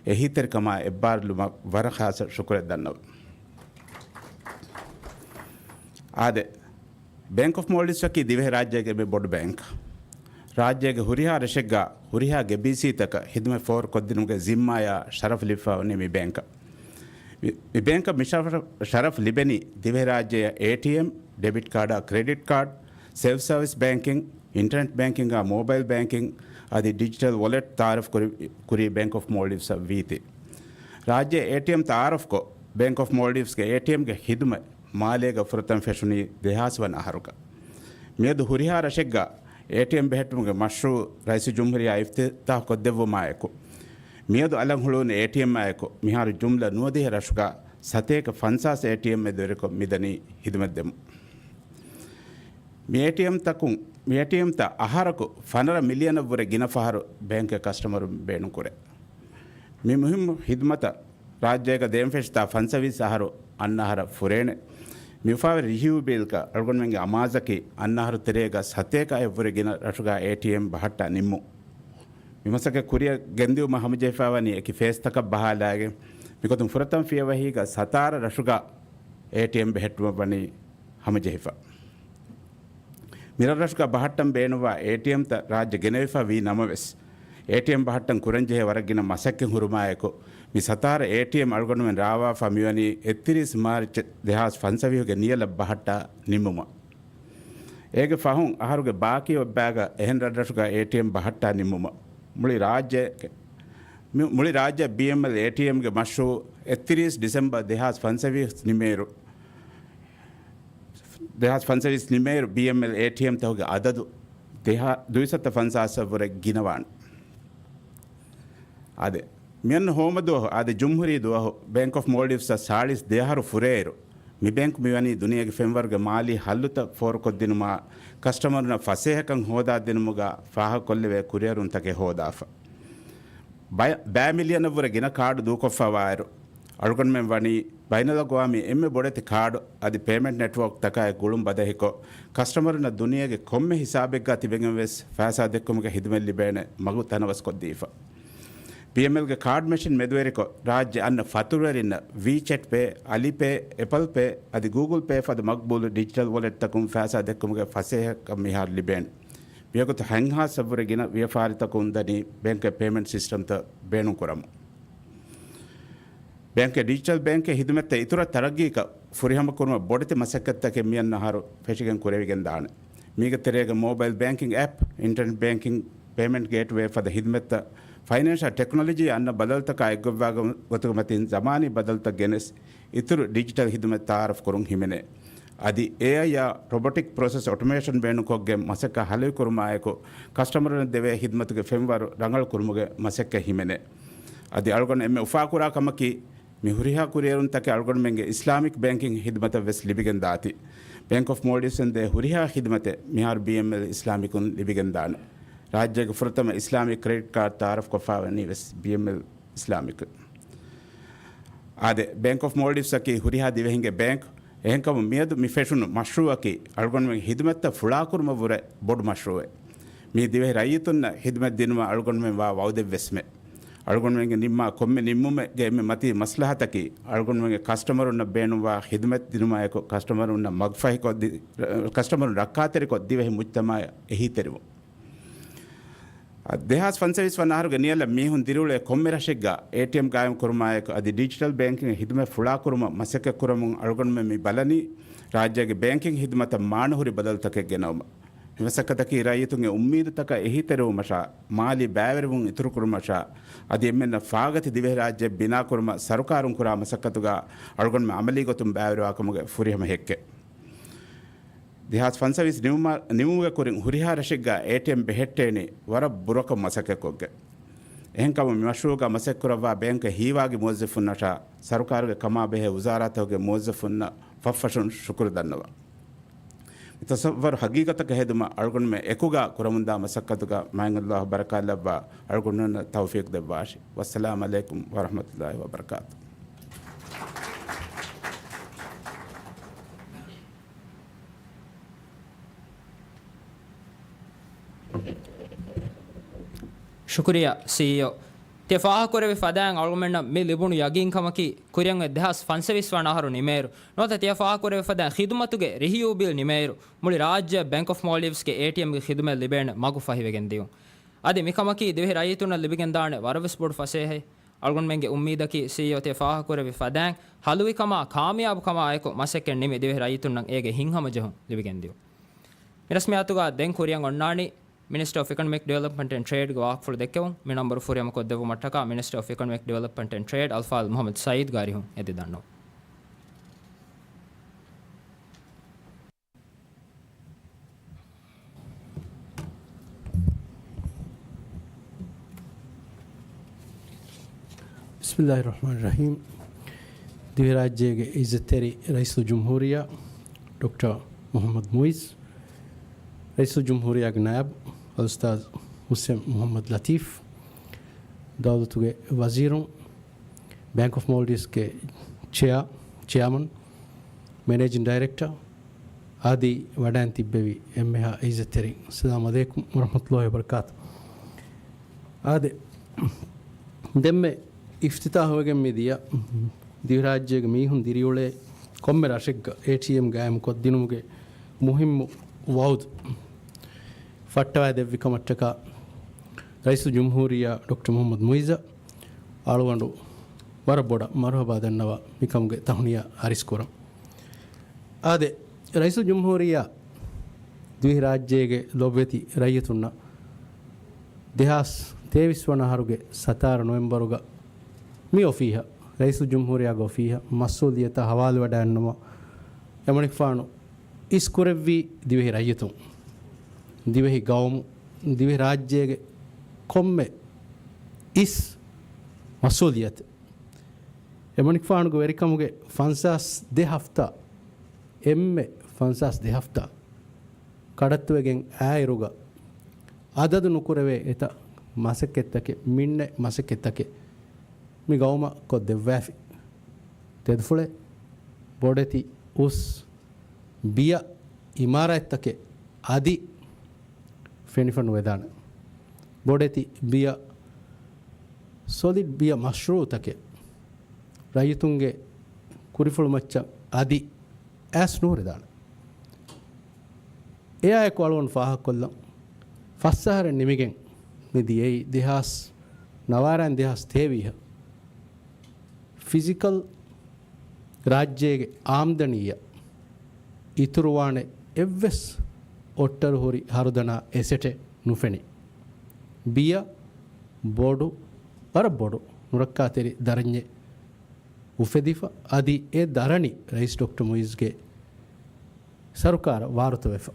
އެހީތެރިކަމާ އެއްބާރުލުމަށް ވަރަށް ޚާއްޞަ ޝުކުރެއް ދަންނަވަން. އާދެ، ބޭންކް އޮފް މޯލްޑިވްސްއަކީ ދިވެހިރާއްޖޭގެ އެންމެ ބޮޑު ބޭންކް. ރާއްޖޭގެ ހުރިހާ ރަށެއްގަ ހުރިހާ ގެބީސީތަކަށް ޚިދުމަތް ފޯރުކޮށްދިނުމުގެ ޒިންމާއާ ޝަރަފް ލިބިފައިވަނީ މި ބޭންކަށް. މި، މި ބޭންކަށް މި ޝަރަފް، ޝަރަފް ލިބެނީ ދިވެހިރާއްޖެއަށް އޭޓީއެމް، ޑެބިޓް ކާޑާ ކްރެޑިޓް ކާޑް، ސެލްފް ސަރވިސް ބޭންކިން، އިންޓަރނެޓް ބޭންކިންއާ މޯބައިލް ބޭންކިން އަދި ޑިޖިޓަލް ވޮލެޓް ތައާރަފް ކުރި، ކުރީ ބޭންކް އޮފް މޯލްޑިވްސްއަށް ވީތީ. ރާއްޖެ އޭޓީއެމް ތައާރަފްކޮށް، ބޭންކް އޮފް މޯލްޑިވްސްގެ އޭޓީއެމްގެ ޚިދުމަތް މާލޭގަ ފުރަތަމަ ފެށުނީ ދެހާސް ވަނަ އަހަރުގަ. މިއަދު ހުރިހާ ރަށެއްގަ އޭޓީއެމް ބެހެއްޓުމުގެ މަޝްރޫޢު ރައީސުލްޖުމްހޫރިއްޔާ އިފްތިތާޙު ކޮށްދެއްވުމާއެކު، މިއަދު އަލަށް ހުޅުވުނު އޭޓީއެމްއާއެކު، މިހާރު ޖުމްލަ ނުވަދިހަ ރަށުގަ ސަތޭކަ ފަންސާސް އޭޓީއެމް މެދުވެރިކޮށް މިދަނީ ޚިދުމަތް ދެމުން. މި އޭޓީއެމްތަކުން، މި އޭޓީއެމްތައް އަހަރަކު ފަނަރަ މިލިއަނަށްވުރެ ގިނަ ފަހަރު ބޭންކްގެ ކަސްޓަމަރުން ބޭނުންކުރޭ. މި މުހިއްމު ޚިދުމަތަށް ރާއްޖޭގަ ދޭން ފެށިތާ ފަންސަވީސް އަހަރު އަންނަ އަހަރަށް ފުރޭނެ. މި އުފާވެރި ރިހިއު ބިލްގަ އަޅުގަނޑުމެންގެ އަމާޒަކީ އަންނަ އަހަރު ތެރޭގަ ސަތޭކައެއްވުރެ ގިނަ ރަށުގަ އޭޓީއެމް ބަހައްޓާ ނިންމުން. މި މަސައްކަތް ކުރިއަށް ގެންދިއުމަށް ހަމަޖެހިފައިވަނީ އެކި ފޭސްތަކަށް ބަހާލާގެން، މިގޮތުން ފުރަތަމަ ފިޔަވަހީގަ ސަތާރަ ރަށުގަ އޭޓީއެމް ބެހެއްޓުމަށް ވަނީ ހަމަޖެހިފަ. މިރަށްރަށުގަ ބަހައްޓަން ބޭނުންވާ އޭޓީއެމްތައް ރާއްޖެ ގެނެވިފަ ވީ ނަމަވެސް، އޭޓީއެމް ބަހައްޓަން ކުރަންޖެހޭ ވަރަށް ގިނަ މަސައްކަތް ހުރުމާއެކު، މި ސަތާރަ އޭޓީއެމް އަޅުގަނޑުމެން ރާވާފަ މިވަނީ އެއްތިރީސް މާރްޗް ދެހާސް ފަންސަވީހުގެ ނިޔަލަށް ބަހައްޓާ ނިންމުމަށް. އޭގެ ފަހުން އަހަރުގެ ބާކީ އޮތްބައިގަ އެހެން ރަށްރަށުގަ އޭޓީއެމް ބަހައްޓާ ނިންމުމަށް. މުޅި ރާއްޖެ، މި-، މުޅި ރާއްޖެ ބީއެމްއެލް އޭޓީއެމްގެ މަޝްރޫޢު އެއްތިރީސް ޑިސެމްބަރު ދެހާސް ފަންސަވީސް ނިމޭއިރު، ދެހާސް ފަންސަވީސް ނިމޭއިރު ބީއެމްއެލް އޭޓީއެމްތަކުގެ އަދަދު ދެހާ-، ދުއިސައްތަ ފަންސާސްއަށްވުރެ ގިނަވާނެ. އާދެ، މިއަންނަ ހޯމަ ދުވަހު، އާދެ، ޖުމްހޫރީ ދުވަހު ބޭންކް އޮފް މޯލްޑިވްސްއަށް ސާޅީސް ދެ އަހަރު ފުރޭއިރު، މި ބޭންކް މިވަނީ ދުނިޔޭގެ ފެންވަރުގެ މާލީ ހައްލުތައް ފޯރުކޮށްދިނުމާ، ކަސްޓަމަރުންނަށް ފަސޭހަކަން ހޯދާދިނުމުގަ ފާހަގަކޮށްލެވޭ ކުރިއެރުންތަކެއް ހޯދާފަ. ބައި-، ބައި މިލިއަނަށްވުރެ ގިނަ ކާޑު ދޫކޮށްފަވާއިރު، އަޅުގަނޑުމެން ވަނީ ބައިނަލްއަގްވާމީ އެންމެ ބޮޑެތި ކާޑު އަދި ޕޭމެންޓް ނެޓްވޯކް ތަކާއި ގުޅުން ބަދަހިކޮށް، ކަސްޓަމަރުންނަށް ދުނިޔޭގެ ކޮންމެ ހިސާބެއްގަ ތިބެގެން ވެސް ފައިސާ ދެއްކުމުގެ ޚިދުމަތް ލިބޭނެ މަގު ތަނަވަސްކޮށްދީފަ. ބީއެމްއެލްގެ ކާޑް މެޝިން މެދުވެރިކޮށް، ރާއްޖެ އަންނަ ފަތުރުވެރިންނަށް ވީޗެޓް ޕޭ، އަލި ޕޭ، އެޕަލް ޕޭ އަދި ގޫގުލް ޕޭ ފަދަ މަގްބޫލު ޑިޖިޓަލް ވޮލެޓްތަކުން ފައިސާ ދެއްކުމުގެ ފަސޭހަކަން މިހާރު ލިބޭނެ. މިވަގުތު ހަތްހާސްއަށްވުރެ ގިނަ ވިޔަފާރިތަކުން ދަނީ ބޭންކްގެ ޕޭމެންޓް ސިސްޓަމްތައް ބޭނުންކުރަމުން. ބޭންކްގެ ޑިޖިޓަލް ބޭންކްގެ ޚިދުމަތްތައް އިތުރަށް ތަރައްގީކަށް ފުރިހަމަ ކުރުމަށް ބޮޑެތި މަސައްކަތްތަކެއް މިއަންނަ އަހަރު ފެށިގެން ކުރެވިގެން ދާނެ. މީގެ ތެރޭގަ މޯބައިލް ބޭންކިން އެޕް، އިންޓަރނެޓް ބޭންކިން ޕޭމެންޓް ގޭޓްވޭ ފަދަ ހިދުމަތްތައް ފައިނޭންޝަލް ޓެކްނޮލޮޖީ އަންނަ ބަދަލުތަކާ އެއްގޮތްވާ ގޮތުގެ މަތިން ޒަމާނީ ބަދަލުތައް ގެނެސް، އިތުރު ޑިޖިޓަލް ހިދުމަތް ތައާރަފް ކުރުން ހިމެނޭ. އަދި އޭއައިއާ ރޮބޮޓިކް ޕްރޮސެސް އޮޓޮމޭޝަން ބޭނުންކޮށްގެން މަސައްކަތް ހަލަވި ކުރުމާއެކު، ކަސްޓަމަރުންނަށް ދެވޭ ހިދުމަތުގެ ފެންވަރު ރަނގަޅު ކުރުމުގެ މަސައްކަތް ހިމެނޭ. އަދި އަޅުގަނޑު އެންމެ އުފާކުރާ ކަމަކީ، މި ހުރިހާ ކުރިއެރުންތަކެއް އަޅުގަނޑުމެންގެ އިސްލާމިކް ބޭންކިން ހިދުމަތަށް ވެސް ލިބިގެން ދާތީ. ބޭންކް އޮފް މޯލްޑިވްސްއިން ދޭ ހުރިހާ ހިދުމަތެއް މިހާރު ބީއެމްއެލް އިސްލާމިކުން ލިބިގެން ދާނެ. ރާއްޖޭގެ ފުރަތަމަ އިސްލާމިކް ކްރެޑިޓް ކާޑް ތައާރަފް ކޮށްފައިވަނީ ވެސް ބީއެމްއެލް އިސްލާމިކް. އާދެ، ބޭންކް އޮފް މޯލްޑިވްސް އަކީ ހުރިހާ ދިވެހިންގެ ބޭންކް. އެހެންކަމުން މިއަދު މި ފެށުނު މަޝްރޫއަކީ އަޅުގަނޑުމެން ހިދުމަތްތައް ފުޅާކުރުމަށްވުރެ ބޮޑު މަޝްރޫއެއް. މީ ދިވެހި ރައްޔިތުންނަށް ހިދުމަތް ދިނުމަށް އަޅުގަނޑުމެން ވާ ވައުދެއްވެސްމެ. އަޅުގަނޑުމެންގެ ނިންމާ ކޮންމެ ނިންމުމެއްގެ އެންމެ މަތީ މަސްލަހަތަކީ، އަޅުގަނޑުމެންގެ ކަސްޓަމަރުންނަށް ބޭނުންވާ ހިދުމަތް ދިނުމާއެކު، ކަސްޓަމަރުންނަށް މަގުފަހިކޮށްދި-، ކަސްޓަމަރުން ރައްކާތެރިކޮށް، ދިވެހި މުޖްތަމަޢަށް އެހީތެރިވުން. ދެހާސް ފަންސަވީސް ވަނަ އަހަރުގެ ނިޔަލަށް މީހުން ދިރިއުޅޭ ކޮންމެ ރަށެއްގަ އޭޓީއެމް ގާއިމް ކުރުމާއެކު، އަދި ޑިޖިޓަލް ބޭންކިން ހިދުމަތް ފުޅާކުރުމަށް މަސައްކަތް ކުރަމުން އަޅުގަނޑުމެން މި ބަލަނީ، ރާއްޖޭގެ ބޭންކިން ހިދުމަތަށް މާނަހުރި ބަދަލުތަކެއް ގެނައުމަށް. މި މަސައްކަތަކީ ރައްޔިތުންގެ އުއްމީދުތަކަށް އެހީތެރިވުމަށާ، މާލީ ބައިވެރިވުން އިތުރުކުރުމަށާ، އަދި އެންމެންނަށް ފާގަތި ދިވެހިރާއްޖެ ބިނާކުރުމަށް ސަރުކާރުން ކުރާ މަސައްކަތުގަ އަޅުގަނޑުމެން އަމަލީ ގޮތުން ބައިވެރިވާކަމުގެ ފުރިހަމަ ހެއްކެއް. ދެހާސް ފަންސަވީސް ނިމުމަ-، ނިމުމުގެ ކުރިން ހުރިހާ ރަށެއްގަ އޭޓީއެމް ބެހެއްޓޭނީ ވަރަށް ބުރަކޮށް މަސައްކަތްކޮށްގެން. އެހެންކަމުން މި މަޝްރޫއުގަ މަސައްކަތްކުރައްވާ ބޭންކްގެ ހީވާގި މުވައްޒަފުންނަށާ، ސަރުކާރުގެ ކަމާބެހޭ ވުޒާރާތަކުގެ މުވައްޒަފުންނަށް ފަށްފަށުން ޝުކުރު ދަންނަވަން. މި ތަޞައްވަރު ހަގީގަތަކަށް ހެދުމަށް އަޅުގަނޑުމެން އެކުގަ ކުރަމުންދާ މަސައްކަތުގަ މާތް ﷲ ބަރަކާތްލައްވާ، އަޅުގަނޑުމެންނަށް ތައުފީޤު ދެއްވާށި. ވައްސަލާމް ޢަލައިކުމް ވަރަޙްމަތުﷲ ވަބަރަކާތު. ޝުކުރިއްޔާ، ސީއީއޯ. ތިޔަ ފާހަގަކުރެއްވި ފަދައިން އަޅުގަނޑުމެންނަށް މި ލިބުނު ޔަގީންކަމަކީ، ކުރިއަށް އޮތް ދެހާސް ފަންސަވީސް ވަނަ އަހަރު ނިމޭއިރު، ނުވަތަ ތިޔަ ފާހަގަކުރެއްވި ފަދައިން ޚިދުމަތުގެ ރިހިޔޫ ބިލް ނިމޭއިރު، މުޅި ރާއްޖެއަށް ބޭންކް އޮފް މޯލްޑިވްސްގެ އޭޓީއެމްގެ ޚިދުމަތް ލިބޭނެ މަގު ފަހިވެގެން ދިޔުން. އަދި މިކަމަކީ ދިވެހި ރައްޔިތުންނަށް ލިބިގެންދާނެ ވަރަށްވެސް ބޮޑު ފަސޭހައެއް. އަޅުގަނޑުމެންގެ އުއްމީދަކީ، ސީއީއޯ ތިޔަ ފާހަގަކުރެއްވި ފަދައިން ހަލުވިކަމާ ކާމިޔާބުކަމާއެކު މަސައްކަތް ނިމި ދިވެހި ރައްޔިތުންނަށް އޭގެ ހިތްހަމަޖެހުން ލިބިގެންދިޔުން. މި ރަސްމިއްޔާތުގަ ދެން ކުރިއަށް އޮންނާނީ މިނިސްޓަރ އޮފް އިކޮނޮމިކް ޑިވެލޮޕްމަންޓް އެންޑް ޓްރޭޑްގެ ވާހަކަފުޅު ދެއްކެވުން. މި ނަންބަރު ފުރިހަމަކޮށްދެއްވުމަށްޓަކާ މިނިސްޓަރ އޮފް އިކޮނޮމިކް ޑިވެލޮޕްމަންޓް އެންޑް ޓްރޭޑް އަލްފާޟިލް މުޙައްމަދު ސަޢީދު ގާރިހުން އެދި ދަންނަވަން. ބިސްމިއްލާހި ރަޙްމާނި ރަޙީމް. ދިވެހިރާއްޖޭގެ ޢިއްޒަތްތެރި ރައީސުލްޖުމްހޫރިއްޔާ ޑޮކްޓަރ މުޙައްމަދު މުޢިއްޒު، ރައީސުލްޖުމްހޫރިއްޔާގެ ނާއިބު އަލްއުސްތާޛު ހުސެން މުޙައްމަދު ލަތީފް، ދައުލަތުގެ ވަޒީރުން، ބޭންކް އޮފް މޯލްޑިވްސްގެ ޗެއާ، ޗެއާމަން، މެނޭޖިން ޑައިރެކްޓަރ އަދި ވަޑައިން ތިއްބެވި އެންމެހާ ޢިއްޒަތްތެރިން، އައްސަލާމު ޢަލައިކުމް ވަރަޙްމަތުﷲި ވަބަރަކާތު. އާދެ، ދެންމެ އިފްތިތާޙުވެގެން މި ދިޔަ ދިވެހިރާއްޖޭގެ މީހުން ދިރިއުޅޭ ކޮންމެ ރަށެއްގަ އޭޓީއެމް ގާއިމުކޮށްދިނުމުގެ މުހިއްމު ވައުދު ފައްޓަވައިދެއްވި ކަމަށްޓަކާ، ރައީސުލްޖުމްހޫރިއްޔާ ޑޮކްޓަރ މުޙައްމަދު މުޢިއްޒަށް އަޅުގަނޑު ވަރަށް ބޮޑަށް މަރުޙަބާ ދަންނަވާ މިކަމުގެ ތަހުނިޔާ އަރިސްކުރަން. އާދެ، ރައީސުލްޖުމްހޫރިއްޔާ ދިވެހިރާއްޖޭގެ ލޮބުވެތި ރައްޔިތުންނަށް ދެހާސް ތޭވީސް ވަނަ އަހަރުގެ ސަތާރަ ނޮވެމްބަރުގަ މި އޮފީހަށް، ރައީސުލްޖުމްހޫރިއްޔާގެ އޮފީހަށް މަސްއޫލިއްޔަތާ ހަވާލުވެވަޑައިގަންނަވަން އެމަނިކުފާނު އިސްކުރެއްވީ ދިވެހި ރައްޔިތުން، ދިވެހި ގައުމު، ދިވެހި ރާއްޖޭގެ ކޮންމެ އިސް މަސްއޫލިއްޔަތެއް. އެމަނިކުފާނުގެ ވެރިކަމުގެ ފަންސާސް ދެ ހަފްތާ، އެންމެ ފަންސާސް ދެ ހަފްތާ ކަޑައްތުވެގެން އައިއިރުގަ، އަދަދު ނުކުރެވޭ އެތައް މަސައްކަތްތަކެއް، މިންނެ މަސައްކަތްތަކެއް މި ގައުމަށް ކޮށްދެއްވައިފި. ތެދުފުޅެއް، ބޮޑެތި އުސް ބިޔަ އިމާރާތްތަކެއް އަދި ފެނިފަ ނުވެދާނެ. ބޮޑެތި ބިޔަ، ސޮލިޑް ބިޔަ މަޝްރޫއުތަކެއް ރައްޔިތުންގެ ކުރިފުޅުމައްޗަށް އަދި އައިސް ނުހުރެދާނެ. އެއާއެކު އަޅުގަނޑު ފާހަގަކޮށްލަން، ފަސް އަހަރެއް ނިމިގެން މި ދިޔައީ ދެހާސް ނަވާރައިން ދެހާސް ތޭވީހަށް ފިޒިކަލް ރާއްޖޭގެ އާމްދަނީއަށް އިތުރުވާނެ އެއްވެސް އޮއްޓަރު ހުރި ހަރުދަނާ އެސެޓެއް ނުފެނި. ބިޔަ ބޮޑު، ވަރަށް ބޮޑު ނުރައްކާތެރި ދަރަންޏެއް އުފެދިފަ. އަދި އެ ދަރަނި ރައީސް ޑޮކްޓަރ މުއިޒްގެ ސަރުކާރަށް ވާރުތަވެފަ.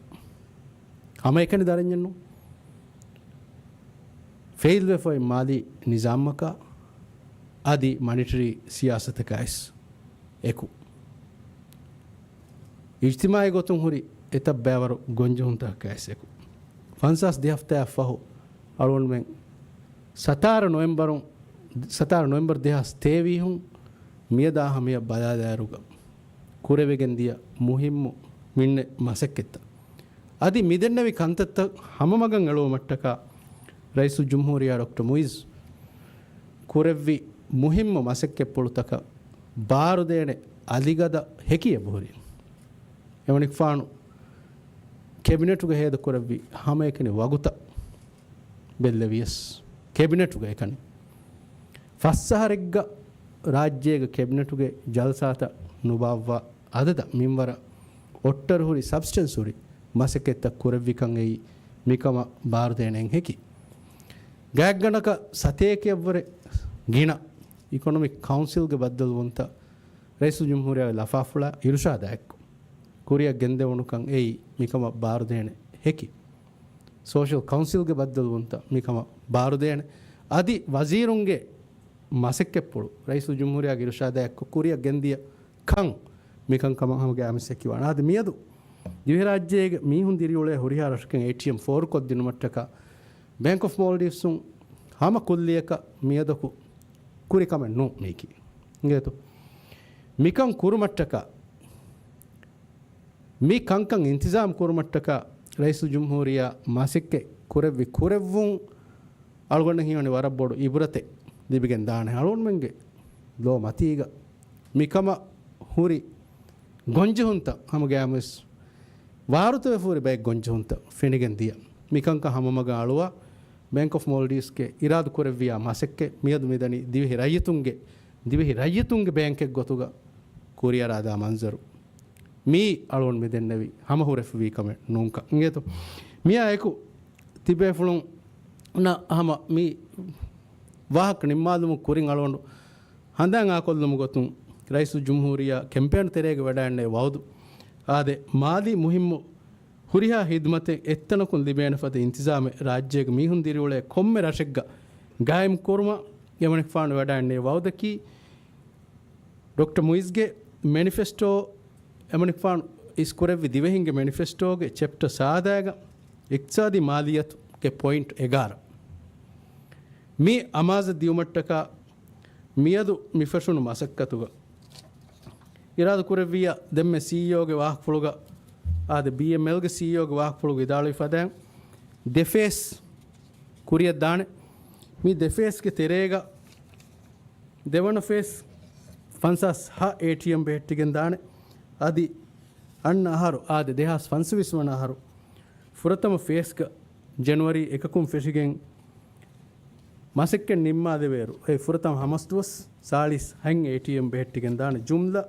ހަމައެކަނި ދަރަންޏެއްނު ފެއިލްވެފައި މާލީ ނިޒާމަކާ އަދި މަނިޓަރީ ސިޔާސަތަކާއިސް އެކު، އިޖްތިމާއީ ގޮތުން ހުރި އެތައް ބައިވަރު ގޮންޖެހުންތަކަކާއިސް އެކު، ފަންސާސް ދެ ހަފްތާއަށް ފަހު އަޅުގަނޑުމެން ސަތާރަ ނޮވެމްބަރު، ސަތާރަ ނޮވެމްބަރު ދެހާސް ތޭވީހުން މިއަދާ ހަމަޔަށް ބަލާލާއިރުގަ ކުރެވިގެން ދިޔަ މުހިއްމު މިންނެ މަސައްކަތްތައް. އަދި މިދެންނެވި ކަންތައްތައް ހަމަމަގަށް އެޅުވުމަށްޓަކާ ރައީސުލްޖުމްހޫރިއްޔާ ޑޮކްޓަރ މުއިޒް ކުރެއްވި މުހިއްމު މަސައްކަތްޕުޅުތަކަށް ބާރުދޭނެ އަލިގަދަ ހެކި އެބަހުރި. އެމަނިކުފާނު ކެބިނެޓުގަ ހޭދަކުރެއްވި ހަމައެކަނި ވަގުތައް ބެއްލެވިޔަސް، ކެބިނެޓުގަ އެކަނި ފަސް އަހަރެއްގަ ރާއްޖޭގެ ކެބިނެޓުގެ ޖަލްސާތައް ނުބާއްވާ އަދަދަށް މިންވަރަށް އޮއްޓަރު ހުރި، ސަބްސްޓެންސް ހުރި މަސައްކަތްތައް ކުރެއްވިކަން އެއީ މިކަމަށް ބާރުދޭނެ އެއް ހެކި. ގާތްގަނޑަކަށް ސަތޭކައަށްވުރެ ގިނަ އިކޮނޮމިކް ކައުންސިލްގެ ބައްދަލުވުންތައް ރައީސުލްޖުމްހޫރިއްޔާގެ ލަފާފުޅާ އިރުޝާދާ އެއްކޮށް ކުރިއަށް ގެންދެވުނުކަން އެއީ މިކަމަށް ބާރުދޭނެ ހެކި. ސޯޝަލް ކައުންސިލްގެ ބައްދަލުވުންތައް މިކަމަށް ބާރުދޭނެ. އަދި ވަޒީރުންގެ މަސައްކަތްޕުޅު ރައީސުލްޖުމްހޫރިއްޔާގެ އިރުޝާދާ އެއްކޮށް ކުރިއަށް ގެންދިޔަ ކަން މިކަންކަމަށް ހަމަގައިމުވެސް ހެކިވާނެ. އާދެ، މިއަދު ދިވެހިރާއްޖޭގެ މީހުން ދިރިއުޅޭ ހުރިހާ ރަށަކަށް އޭޓީއެމް ފޯރުކޮށްދިނުމަށްޓަކާ ބޭންކް އޮފް މޯލްޑިވްސުން ހަމަ ކުއްލިއަކަށް މިއަދަކު ކުރި ކަމެއް ނޫން މީކީ. އިނގޭތޯ؟ މިކަން ކުރުމަށްޓަކާ، މި ކަންކަން އިންތިޒާމް ކުރުމަށްޓަކާ ރައީސުލްޖުމްހޫރިއްޔާ މަސައްކަތް ކުރެއްވި ކުރެއްވުން އަޅުގަނޑަށް ހީވަނީ ވަރަށް ބޮޑު އިބުރަތެއް ލިބިގެން ދާނެ. އަޅުގަނޑުމެންގެ ލޯ މަތީގަ މިކަމަށް ހުރި ގޮންޖެހުންތައް ހަމަގައިމުވެސް ވާރުތަވެފަ ހުރި ބައެއް ގޮންޖެހުންތައް ފެނިގެން ދިޔަ. މިކަންކަން ހަމަމަގަށް އަޅުވާ ބޭންކް އޮފް މޯލްޑިވްސްގެ އިރާދަ ކުރެއްވިޔާ މަސައްކަތް މިއަދު މިދަނީ ދިވެހި ރައްޔިތުންގެ، ދިވެހި ރައްޔިތުންގެ ބޭންކެއް ގޮތުގަ ކުރިއަރާދާ މަންޒަރު. މީ އަޅުގަނޑު މިދެންނެވި ހަމަހުރެފަވީ ކަމެއް ނޫންކަން އިނގޭތޯ؟ މިއާ އެކު ތިބޭފުޅުންނަށް ހަމަ މި ވާހަކަ ނިންމާލުމުގެ ކުރިން އަޅުގަނޑު ހަނދާން އާކޮށްލުމުގެ ގޮތުން ރައީސުލްޖުމްހޫރިއްޔާ ކެމްޕޭން ތެރޭގަ ވަޑައިގެންނެވި ވައުދު. އާދެ، މާލީ މުހިއްމު ހުރިހާ ހިދުމަތެއް އެއްތަނަކުން ލިބޭނެ ފަދަ އިންތިޒާމެއް ރާއްޖޭގެ މީހުން ދިރިއުޅޭ ކޮންމެ ރަށެއްގަ ގާއިމް ކުރުމަށް އެމަނިކުފާނު ވަޑައިގެންނެވި ވައުދަކީ، ޑޮކްޓަރ މުއިޒްގެ މެނިފެސްޓޯ، އެމަނިކުފާނު އިސްކުރެއްވި ދިވެހިންގެ މެނިފެސްޓޯގެ ޗެޕްޓަރ ސާދައިގަ އިޤްތިޞާދީ މާލިއްޔަތުގެ ޕޮއިންޓް އެގާރަ. މި އަމާޒަށް ދިޔުމަށްޓަކާ މިއަދު މިފެށުނު މަސައްކަތުގަ އިރާދަ ކުރެއްވިއްޔާ ދެންމެ ސީއީއޯގެ ވާހަކަފުޅުގަ އާދެ، ބީއެމްއެލްގެ ސީއީއޯގެ ވާހަކަފުޅުގަ ވިދާޅުވި ފަދައިން ދެ ފޭސް ކުރިއަށް ދާނެ. މި ދެ ފޭސްގެ ތެރޭގަ ދެވަނަ ފޭސް ފަންސާސް ހަ އޭޓީއެމް ބެހެއްޓިގެން ދާނެ. އަދި އަންނަ އަހަރު، އާދެ، ދެހާސް ފަންސަވީސް ވަނަ އަހަރު ފުރަތަމަ ފޭސްގަ ޖެނުއަރީ އެކަކުން ފެށިގެން މަސައްކަތް ނިންމާލެވޭއިރު، އެ ފުރަތަމަ ހަމަސްދުވަސް ސާޅީސް ހަތް އޭޓީއެމް ބެހެއްޓިގެން ދާނެ. ޖުމްލަ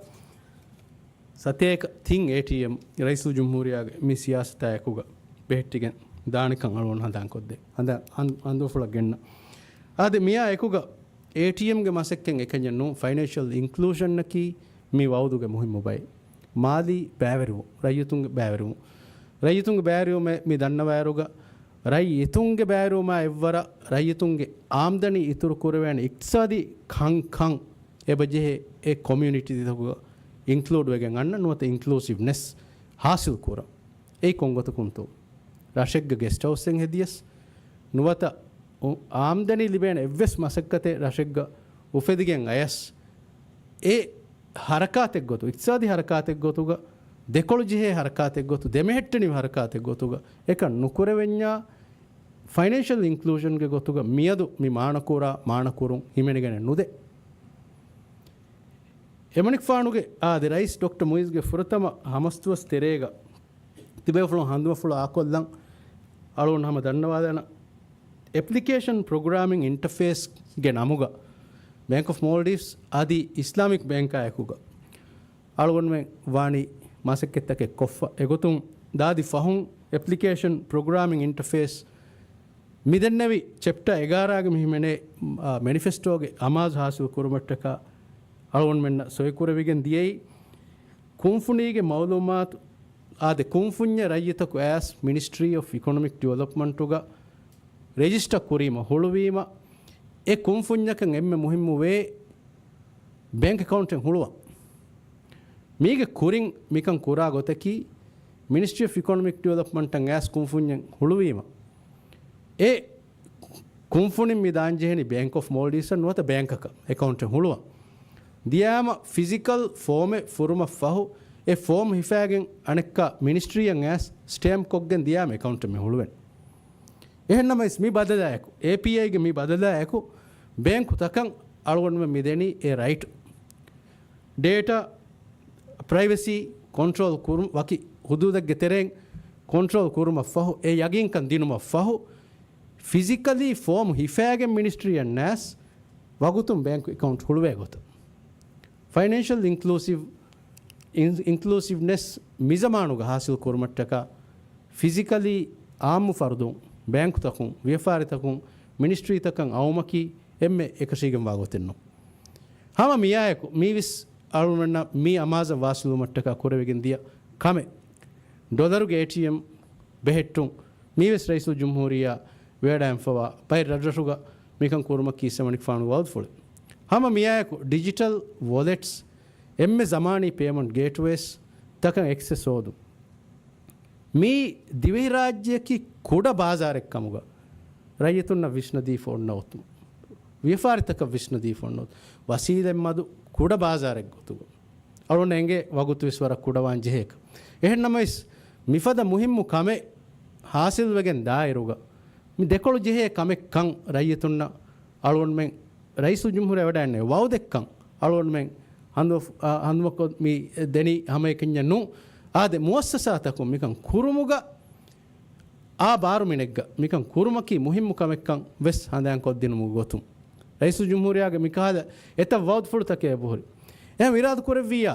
ސަތޭކަ ތިން އޭޓީއެމް ރައީސުލްޖުމްހޫރިއްޔާގެ މި ސިޔާސަތާ އެކުގަ ބެހެއްޓިގެން ދާނެކަން އަޅުގަނޑު ހަނދާންކޮށްދޭ. ހަނދާ-، ހަން-، ހަނދުފުޅަށް ގެންނަ. އާދެ، މިއާ އެކުގަ އޭޓީއެމްގެ މަސައްކަތް އެކަންޏެއް ނޫން، ފައިނޭންޝަލް އިންކްލޫޝަނަކީ މި ވައުދުގެ މުހިއްމު ބައެއް. މާލީ ބައިވެރިވުން، ރައްޔިތުންގެ ބައިވެރިވުން. ރައްޔިތުންގެ ބައިވެރިވުމެއް މި ދަންނަވާއިރުގަ، ރައްޔިތުންގެ ބައިވެރިވުމާ އެއްވަރަށް ރައްޔިތުންގެ އާމްދަނީ އިތުރު ކުރެވޭނެ އިޤްތިޞާދީ ކަންކަން އެބަޖެހޭ އެ ކޮމިއުނިޓީތަކުގަ އިންކްލޫޑް ވެގެން އަންނަ ނުވަތަ އިންކްލޫސިވްނެސް ހާސިލް ކުރަން. އެއީ ކޮންގޮތަކުންތޯ؟ ރަށެއްގަ ގެސްޓް ހައުސްއެއް ހެދިޔަސް ނުވަތަ އު-، އާމްދަނީ ލިބޭނެ އެއްވެސް މަސައްކަތެއް ރަށެއްގަ އުފެދިގެން އަޔަސް، އެ ހަރަކާތެއްގޮތު، އިޤްތިޞާދީ ހަރަކާތެއްގޮތުގަ، ދެކޮޅު ޖެހޭ ހަރަކާތެއްގޮތު، ދެމެހެއްޓެނިވި ހަރަކާތެއްގޮތުގަ އެކަން ނުކުރެވެންޏާ، ފައިނޭންޝަލް އިންކްލޫޝަންގެ ގޮތުގަ މިއަދު މި މާނަކުރާ މާނަކުރުން ހިމެނިގެނެއް ނުދޭ. އެމަނިކުފާނުގެ އާދެ، ރައީސް ޑޮކްޓަރ މުއިޒްގެ ފުރަތަމަ ހަމަސްދުވަސް ތެރޭގަ ތިބޭފުޅުން ހަނދުމަފުޅު އާކޮށްލަން އަޅުގަނޑު ހަމަ ދަންނަވާލާނަން. އެޕްލިކޭޝަން ޕްރޮގްރާމިން އިންޓަފޭސްގެ ނަމުގަ ބޭންކް އޮފް މޯލްޑިވްސް އަދި އިސްލާމިކް ބޭންކާ އެކުގަ އަޅުގަނޑުމެން ވާނީ މަސައްކަތްތަކެއް ކޮށްފަ. އެގޮތުން ދާދި ފަހުން އެޕްލިކޭޝަން ޕްރޮގްރާމިން އިންޓަފޭސް މިދެންނެވި ޗެޕްޓާ އެގާރަގެ މި ހިމެނޭ، އާ، މެނިފެސްޓޯގެ އަމާޒު ހާސިލް ކުރުމަށްޓަކާ އަޅުގަނޑުމެންނަށް ސޮއިކުރެވިގެން ދިޔައީ، ކުންފުނީގެ މައުލޫމާތު އާދެ، ކުންފުންޏެއް ރައްޔިތަކު އައިސް މިނިސްޓްރީ އޮފް އިކޮނޮމިކް ޑިވެލޮޕްމަންޓުގަ ރެޖިސްޓަރ ކުރީމަ ހުޅުވީމަ، އެ ކުންފުންޏަކަށް އެންމެ މުހިއްމުވޭ ބޭންކް އެކައުންޓެއް ހުޅުވަން. މީގެ ކުރިން މިކަން ކުރާ ގޮތަކީ، މިނިސްޓްރީ އޮފް އިކޮނޮމިކް ޑިވެލޮޕްމަންޓަށް އައިސް ކުންފުންޏެއް ހުޅުވީމަ، އެ ކުންފުނިން މި ދާންޖެހެނީ ބޭންކް އޮފް މޯލްޑިވްސްއަށް ނުވަތަ ބޭންކަކަށް އެކައުންޓެއް ހުޅުވަން. ދިޔާމަ ފިޒިކަލް ފޯމެއް ފުރުމަށްފަހު، އެ ފޯމް ހިފާގެން އަނެއްކާ މިނިސްޓްރީއަށް އައިސް ސްޓޭމްޕް ކޮށްގެން ދިޔާމަ އެކައުންޓެއް މި ހުޅުވެން. އެހެންނަމަވެސް މި ބަދަލާއެކު، އޭޕީއައިގެ މި ބަދަލާއެކު، ބޭންކުތަކަށް އަޅުގަނޑުމެން މި ދެނީ އެ ރައިޓް. ޑޭޓާ ޕްރައިވެސީ ކޮންޓްރޯލް ކުރުން، ވަކި ހުދޫދެއްގެ ތެރެއިން ކޮންޓްރޯލް ކުރުމަށްފަހު، އެ ޔަގީންކަން ދިނުމަށްފަހު، ފިޒިކަލީ ފޯމް ހިފާގެން މިނިސްޓްރީއަށް ނައިސް ވަގުތުން ބޭންކް އެކައުންޓް ހުޅުވޭ ގޮތަށް. ފައިނޭންޝަލް އިންކްލޫސިވް، އިން-، އިންކްލޫސިވްނެސް މިޒަމާނުގަ ހާސިލް ކުރުމަށްޓަކާ، ފިޒިކަލީ އާއްމު ފަރުދުން، ބޭންކުތަކުން، ވިޔަފާރިތަކުން، މިނިސްޓްރީތަކަށް އައުމަކީ އެންމެ އެކަށީގެންވާ ގޮތެއް ނޫން. ހަމަ މިއާއެކު، މީވެސް އަޅުގަނޑަށް މި އަމާޒަށް ވާސިލުވުމަށްޓަކާ ކުރެވިގެން ދިޔަ ކަމެއް. ޑޮލަރުގެ އޭޓީއެމް ބެހެއްޓުން، މީވެސް ރައީސުލްޖުމްހޫރިއްޔާ ވެވަޑައިގެންފަވާ ބައެއް ރަށްރަށުގަ މިކަން ކުރުމަކީ އިސް އެމަނިކުފާނުގެ ވައުދުފުޅެއް. ހަމަ މިއާއެކު ޑިޖިޓަލް ވޮލެޓްސް އެންމެ ޒަމާނީ ޕޭމަންޓް ގޭޓްވޭސް ތަކަށް އެކްސެސް ހޯދުން. މީ ދިވެހިރާއްޖެއަކީ ކުޑަ ބާޒާރެއް ކަމުގަ ރައްޔިތުންނަށް ވިސްނަދީފަ އޮންނަ އޮތުން، ވިޔަފާރިތަކަށް ވިސްނަދީފަ އޮންނަ އޮތުން، ވަސީލަތް މަދު ކުޑަ ބާޒާރެއް ގޮތުގަ. އަޅުގަނޑަށް އެނގޭ ވަގުތު ވެސް ވަރަށް ކުޑަވާން ޖެހޭކަށް. އެހެންނަމަވެސް، މިފަދަ މުހިއްމު ކަމެއް ހާސިލްވެގެން ދާއިރުގަ، މި ދެކޮޅު ޖެހޭ ކަމެއް ކަން ރައްޔިތުންނަށް އަޅުގަނޑުމެން ރައީސުލްޖުމްހޫރިއްޔާ ވެވަޑައިގެންނެވި ވައުދެއްކަން އަޅުގަނޑުމެން ހަނދު-، އާ، ހަނދުމަކޮށް މި ދެނީ ހަމައެކަންޏެއް ނޫން. އާދެ، މުއައްސަސާތަކުން މިކަން ކުރުމުގަ އާ ބާރުމިނެއްގަ މިކަން ކުރުމަކީ މުހިއްމު ކަމެއްކަން ވެސް ހަނދާންކޮށްދިނުމުގެ ގޮތުން، ރައީސުލްޖުމްހޫރިއްޔާގެ މިކަހަލަ އެތައް ވައުދުފުޅުތަކެއް އެބަހުރި. އެހެން އިރާދަކުރެއްވިއްޔާ،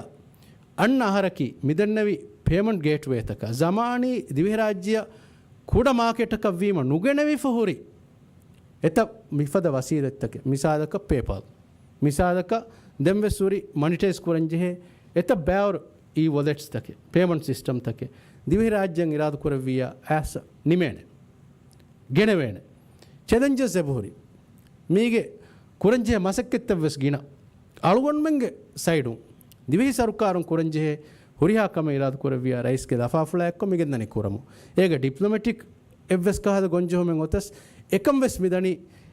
އަންނަ އަހަރަކީ މިދެންނެވި ޕޭމަންޓް ގޭޓްވޭތަކަށް ޒަމާނީ ދިވެހިރާއްޖެއަށް ކުޑަ މާކެޓަކަށްވީމަ ނުގެނެވިފަ ހުރި އެތައް މިފަދަ ވަސީލަތްތަކެއް، މިސާލަކަށް ޕޭޕާލް، މިސާލަކަށް ދެންވެސް ހުރި މޮނިޓައިޒް ކުރަންޖެހޭ އެތައް ބައިވަރު އީ ވޮލެޓްސްތަކެއް، ޕޭމަންޓް ސިސްޓަމްތަކެއް ދިވެހިރާއްޖެއަށް އިރާދަކުރެއްވިއްޔާ އައިސް ނިމޭނެ، ގެނެވޭނެ. ޗެލެންޖަސް އެބަހުރި. މީގެ ކުރަންޖެހޭ މަސައްކަތްތައްވެސް ގިނަ. އަޅުގަނޑުމެންގެ ސައިޑުން ދިވެހި ސަރުކާރުން ކުރަންޖެހޭ ހުރިހާ ކަމެއް އިރާދަކުރެއްވިއްޔާ ރައީސްގެ ލަފާފުޅާ އެއްކޮށް މިގެންދަނީ ކުރަމުން. އޭގެ ޑިޕްލޮމެޓިކް އެއްވެސް ކަހަލަ ގޮންޖެހުމެއް އޮތަސް އެކަން ވެސް މިދަނީ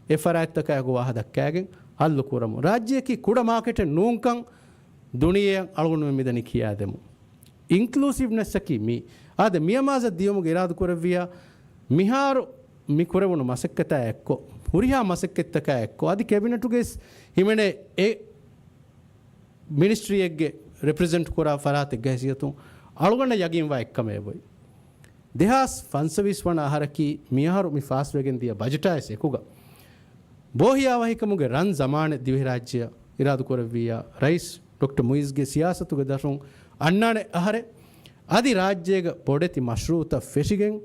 އެ ފަރާތްތަކާއެކު ވާހަ ދައްކާގެން ހައްލު ކުރަމުން. ރާއްޖެއަކީ ކުޑަ މާކެޓެއް ނޫންކަން ދުނިޔެއަށް އަޅުގަނޑުމެން މިދަނީ ކިޔާދެމުން. އިންކްލޫސިވްނެސްއަކީ މީ. އާދެ، މި އަމާޒަށް ދިޔުމުގެ އިރާދަކުރެއްވިއްޔާ މިހާރު މި ކުރެވުނު މަސައްކަތާ އެއްކޮށް، ހުރިހާ މަސައްކަތްތަކާ އެއްކޮށް، އަދި ކެބިނެޓުގައި ހިމެނޭ އެ މިނިސްޓްރީއެއްގެ ރެޕްރެޒެންޓް ކުރާ ފަރާތެއްގެ ހައިސިއްޔަތުން އަޅުގަނޑަށް ޔަގީންވާ އެއްކަމެއް އެބައޮތް. ދެހާސް ފަންސަވީސް ވަނަ އަހަރަކީ މިއަހަރު މި ފާސްވެގެން ދިޔަ ބަޖެޓާ އެކުގަ ބޯހިޔާވަހިކަމުގެ ރަން ޒަމާނެއް ދިވެހިރާއްޖެއަށް އިރާދަކުރެއްވިއްޔާ، ރައީސް ޑޮކްޓަރ މުއިޒްގެ ސިޔާސަތުގެ ދަށުން އަންނާނެ އަހަރެއް. އަދި ރާއްޖޭގަ ބޮޑެތި މަޝްރޫއުތައް ފެށިގެން،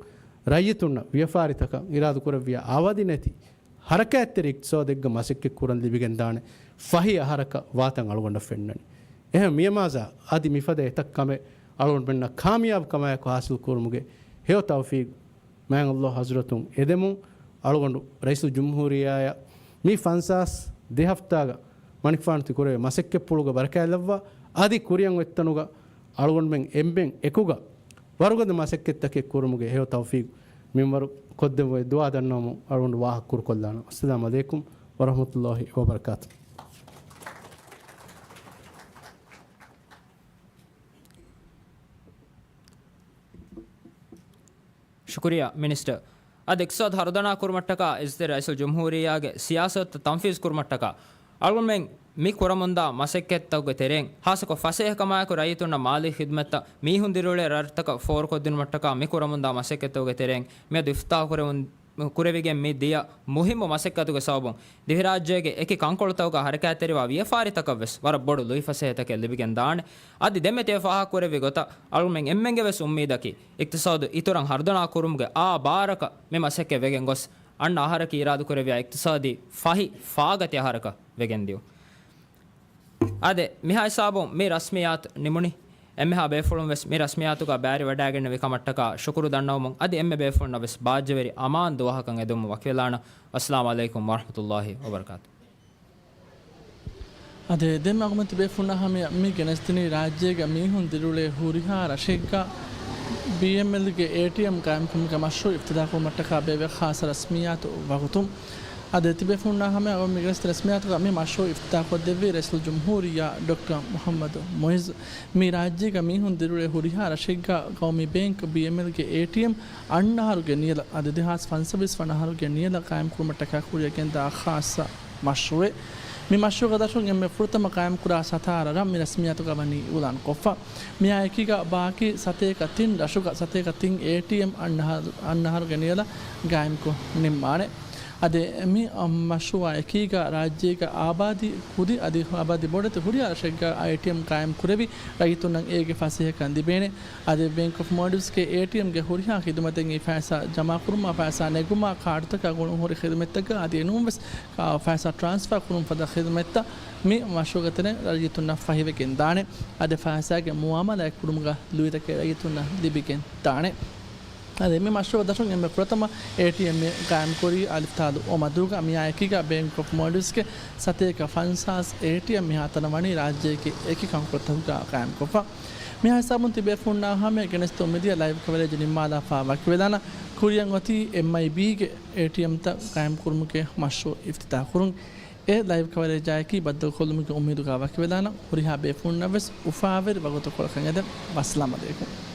ރައްޔިތުންނަށް ވިޔަފާރިތަކަށް އިރާދަކުރެއްވިއްޔާ އަވަދި ނެތި ހަރަކާތްތެރި އިޤްތިޞާދެއްގަ މަސައްކަތް ކުރަން ލިބިގެންދާނެ ފަހި އަހަރަކަށް ވާތަން އަޅުގަނޑަށް ފެންނަނީ. އެހެން މިއަމާޒާ އަދި މިފަދަ އެތައް ކަމެއް އަޅުގަނޑުމެންނަށް ކާމިޔާބު ކަމާއެކު ހާސިލް ކުރުމުގެ ހެޔޮ ތައުފީގު މާތް ﷲ ޙަޟްރަތުން އެދެމުން، އަޅުގަނޑު ރައީސުލްޖުމްހޫރިއްޔާއަށް މި ފަންސާސް ދެ ހަފްތާގަ މަނިކުފާނު ތި ކުރެވޭ މަސައްކަތްޕުޅުގަ ބަރަކާތްލައްވާ، އަދި ކުރިއަށް އޮތްތަނުގަ އަޅުގަނޑުމެން އެންމެން އެކުގަ ވަރުގަދަ މަސައްކަތްތަކެއް ކުރުމުގެ ހެޔޮ ތައުފީގު މިންވަރު ކޮށްދެއްވައި ދުޢާ ދަންނަވަމުން އަޅުގަނޑު ވާހަކަ ކުރުކޮށްލާނަން. އައްސަލާމު ޢަލައިކުމް ވަރަޙްމަތުﷲ ވަބަރަކާތުހު. ޝުކުރިއްޔާ މިނިސްޓަރ. އަދި އިޤްތިޞާދު ހަރުދަނާ ކުރުމަށްޓަކާ އިއްޒަތްތެރި ރައީސުލްޖުމްހޫރިއްޔާގެ ސިޔާސަތުތައް ތަންފީޒު ކުރުމަށްޓަކާ އަޅުގަނޑުމެން މި ކުރަމުންދާ މަސައްކަތްތަކުގެ ތެރެއިން، ހާއްސަކޮށް ފަސޭހަކަމާއެކު ރައްޔިތުންނަށް މާލީ ޚިދުމަތްތައް މީހުން ދިރިއުޅޭ ރަށްތަކަށް ފޯރުކޮށްދިނުމަށްޓަކާ މި ކުރަމުންދާ މަސައްކަތްތަކުގެ ތެރެއިން މިއަދު އިފްތިތާޙު ކުރެވުން، ކުރެވިގެން މި ދިޔަ މުހިއްމު މަސައްކަތުގެ ސަބަބުން ދިވެހިރާއްޖޭގެ އެކި ކަންކޮޅުތަކުގަ ހަރަކާތްތެރިވާ ވިޔަފާރިތަކަށްވެސް ވަރަށް ބޮޑު ލުއިފަސޭހަތަކެއް ލިބިގެން ދާނެ. އަދި ދެންމެ ތިޔަ ފާހަގަކުރެއްވި ގޮތަށް އަޅުގަނޑުމެން އެންމެންގެ ވެސް އުއްމީދަކީ އިޤްތިޞާދު އިތުރަށް ހަރުދަނާ ކުރުމުގެ އާ ބާރަކަށް މި މަސައްކަތް ވެގެން ގޮސް، އަންނަ އަހަރަކީ އިރާދަކުރެއްވިޔާ އިޤްތިޞާދީ ފަހި ފާގަތި އަހަރަކަށް ވެގެން ދިޔުން. އާދެ، މިހާ ހިސާބުން މި ރަސްމިއްޔާތު ނިމުނީ. އެންމެހާ ބޭފުޅުން ވެސް މި ރަސްމިއްޔާތުގަ ބައިވެރިވަޑައިގެންނެވި ކަމަށްޓަކާ ޝުކުރު ދަންނަވަމުން، އަދި އެންމެ ބޭފުޅުންނަށް ވެސް ބާއްޖަވެރި އަމާން ދުވަހަކަށް އެދުމުން ވަކިވެލާނަން. އައްސަލާމު ޢަލައިކުމް ވަރަޙްމަތުﷲ ވަބަރަކާތު. އާދެ، ދެން މަގުމަތި ބޭފުންނާ ހަމަޔަށް މި ގެނެސްދިނީ ރާއްޖޭގަ މީހުން ދިރިއުޅޭ ހުރިހާ ރަށެއްގަ ބީއެމްއެލްގެ އޭޓީއެމް ޤާއިމްކުރުމުގެ މަޝްރޫޢު އިފްތިތާޙްކުރުމަށްޓަކާ ބޭއްވޭ ޚާއްޞަ ރަސްމިއްޔާތު ވަގުތުން. އާދެ، ތިބޭފުންނާ ހަމަޔަށް މި ގެނެސްދިން ރަސްމިއްޔާތުގަ މި މަޝްރޫޢު އިފްތިތާޙްކޮށްދެއްވީ ރައީސުލްޖުމްހޫރިއްޔާ ޑޮކްޓަރ މުޙައްމަދު މުޢިއްޒު. މި ރާއްޖޭގަ މީހުން ދިރިއުޅޭ ހުރިހާ ރަށެއްގަ ޤައުމީ ބޭންކް ބީއެމްއެލްގެ އޭޓީއެމް އަންނަ އަހަރުގެ ނިޔަލަށް އަދި ދެހާސް ފަންސަވީސް ވަނަ އަހަރުގެ ނިޔަލަށް ޤާއިމްކުރުމަށްޓަކާ ކުރިއަށް ގެންދާ ޚާއްޞަ މަޝްރޫޢެއް. މި މަޝްރޫޢުގެ ދަށުން އެންމެ ފުރަތަމަ ޤާއިމްކުރާ ސަތާރަ ރަށް މި ރަސްމިއްޔާތުގަ ވަނީ އިޢުލާންކޮށްފަ. މިއާ އެކީގަ ބާކީ ސަތޭކަ ތިން ރަށުގަ ސަތޭކަ ތިން އޭޓީއެމް އަންނަ އަހަ-، އަންނަ އަހަރުގެ ނިޔަލަށް ގާއިމްކޮށް ނިންމާނެ. އަދި މި މަޝްރޫޢާ އެކީގަ ރާއްޖޭގަ އާބާދީ ކުދި އަދި އާބާދީ ބޮޑެތި ހުރިހާ ރަށެއްގަ އޭޓީއެމް ޤާއިމް ކުރެވި ރައްޔިތުންނަށް އޭގެ ފަސޭހަކަން ލިބޭނެ. އަދި ބޭންކް އޮފް މޯލްޑިވްސްގެ އޭޓީއެމްގެ ހުރިހާ ޚިދުމަތެއް އެއީ ފައިސާ ޖަމާކުރުމާ، ފައިސާ ނެގުމާ، ކާޑުތަކާ ގުޅުން ހުރި ޚިދުމަތްތަކާ އަދި އެނޫންވެސް ފައިސާ ޓްރާންސްފާ ކުރުން ފަދަ ޚިދުމަތްތައް މި މަޝްރޫޢުގެ ތެރެއިން ރައްޔިތުންނަށް ފަހިވެގެން ދާނެ. އަދި ފައިސާގެ މުއާމަލާތް ކުރުމުގަ ލުއިތަކެއް ރައްޔިތުންނަށް ލިބިގެން ދާނެ. އަދި މި މަޝްރޫޢު ދަށުން އެންމެ ފުރަތަމަ އޭޓީއެމް ޤާއިމްކުރީ އަލިފްތާލު އޮ މަދޫގަ. މިއާ އެކީގަ ބޭންކް އޮފް މޯލްޑިވްސްގެ ސަތޭކަ ފަންސާސް އޭޓީއެމް މިހާތަނަށް ވަނީ ރާއްޖޭގެ އެކި ކަންކޮޅުތަކުގަ ޤާއިމްކޮށްފަ. މިހާ ހިސާބުން ތިބޭފުންނާ ހަމަޔަށް ގެނެސްދިން މިދިޔަ ލައިވް ކަވަރޭޖް ނިންމާލާފަ ވަކިވެލާނަން. ކުރިއަށް އޮތީ އެމްއައިބީގެ އޭޓީއެމްތައް ޤާއިމްކުރުމުގެ މަޝްރޫޢު އިފްތިތާޙްކުރުން. އެ ލައިވް ކަވަރޭޖާއެކީ ބައްދަލުކޮށްލުމުގެ އުއްމީދުގަ ވަކިވެލާނަން. ހުރިހާ ބޭފުންނަށްވެސް އުފާވެރި ވަގުތުކޮޅަކަށް އެދެން. ވައްސަލާމް ޢަލައިކުމް.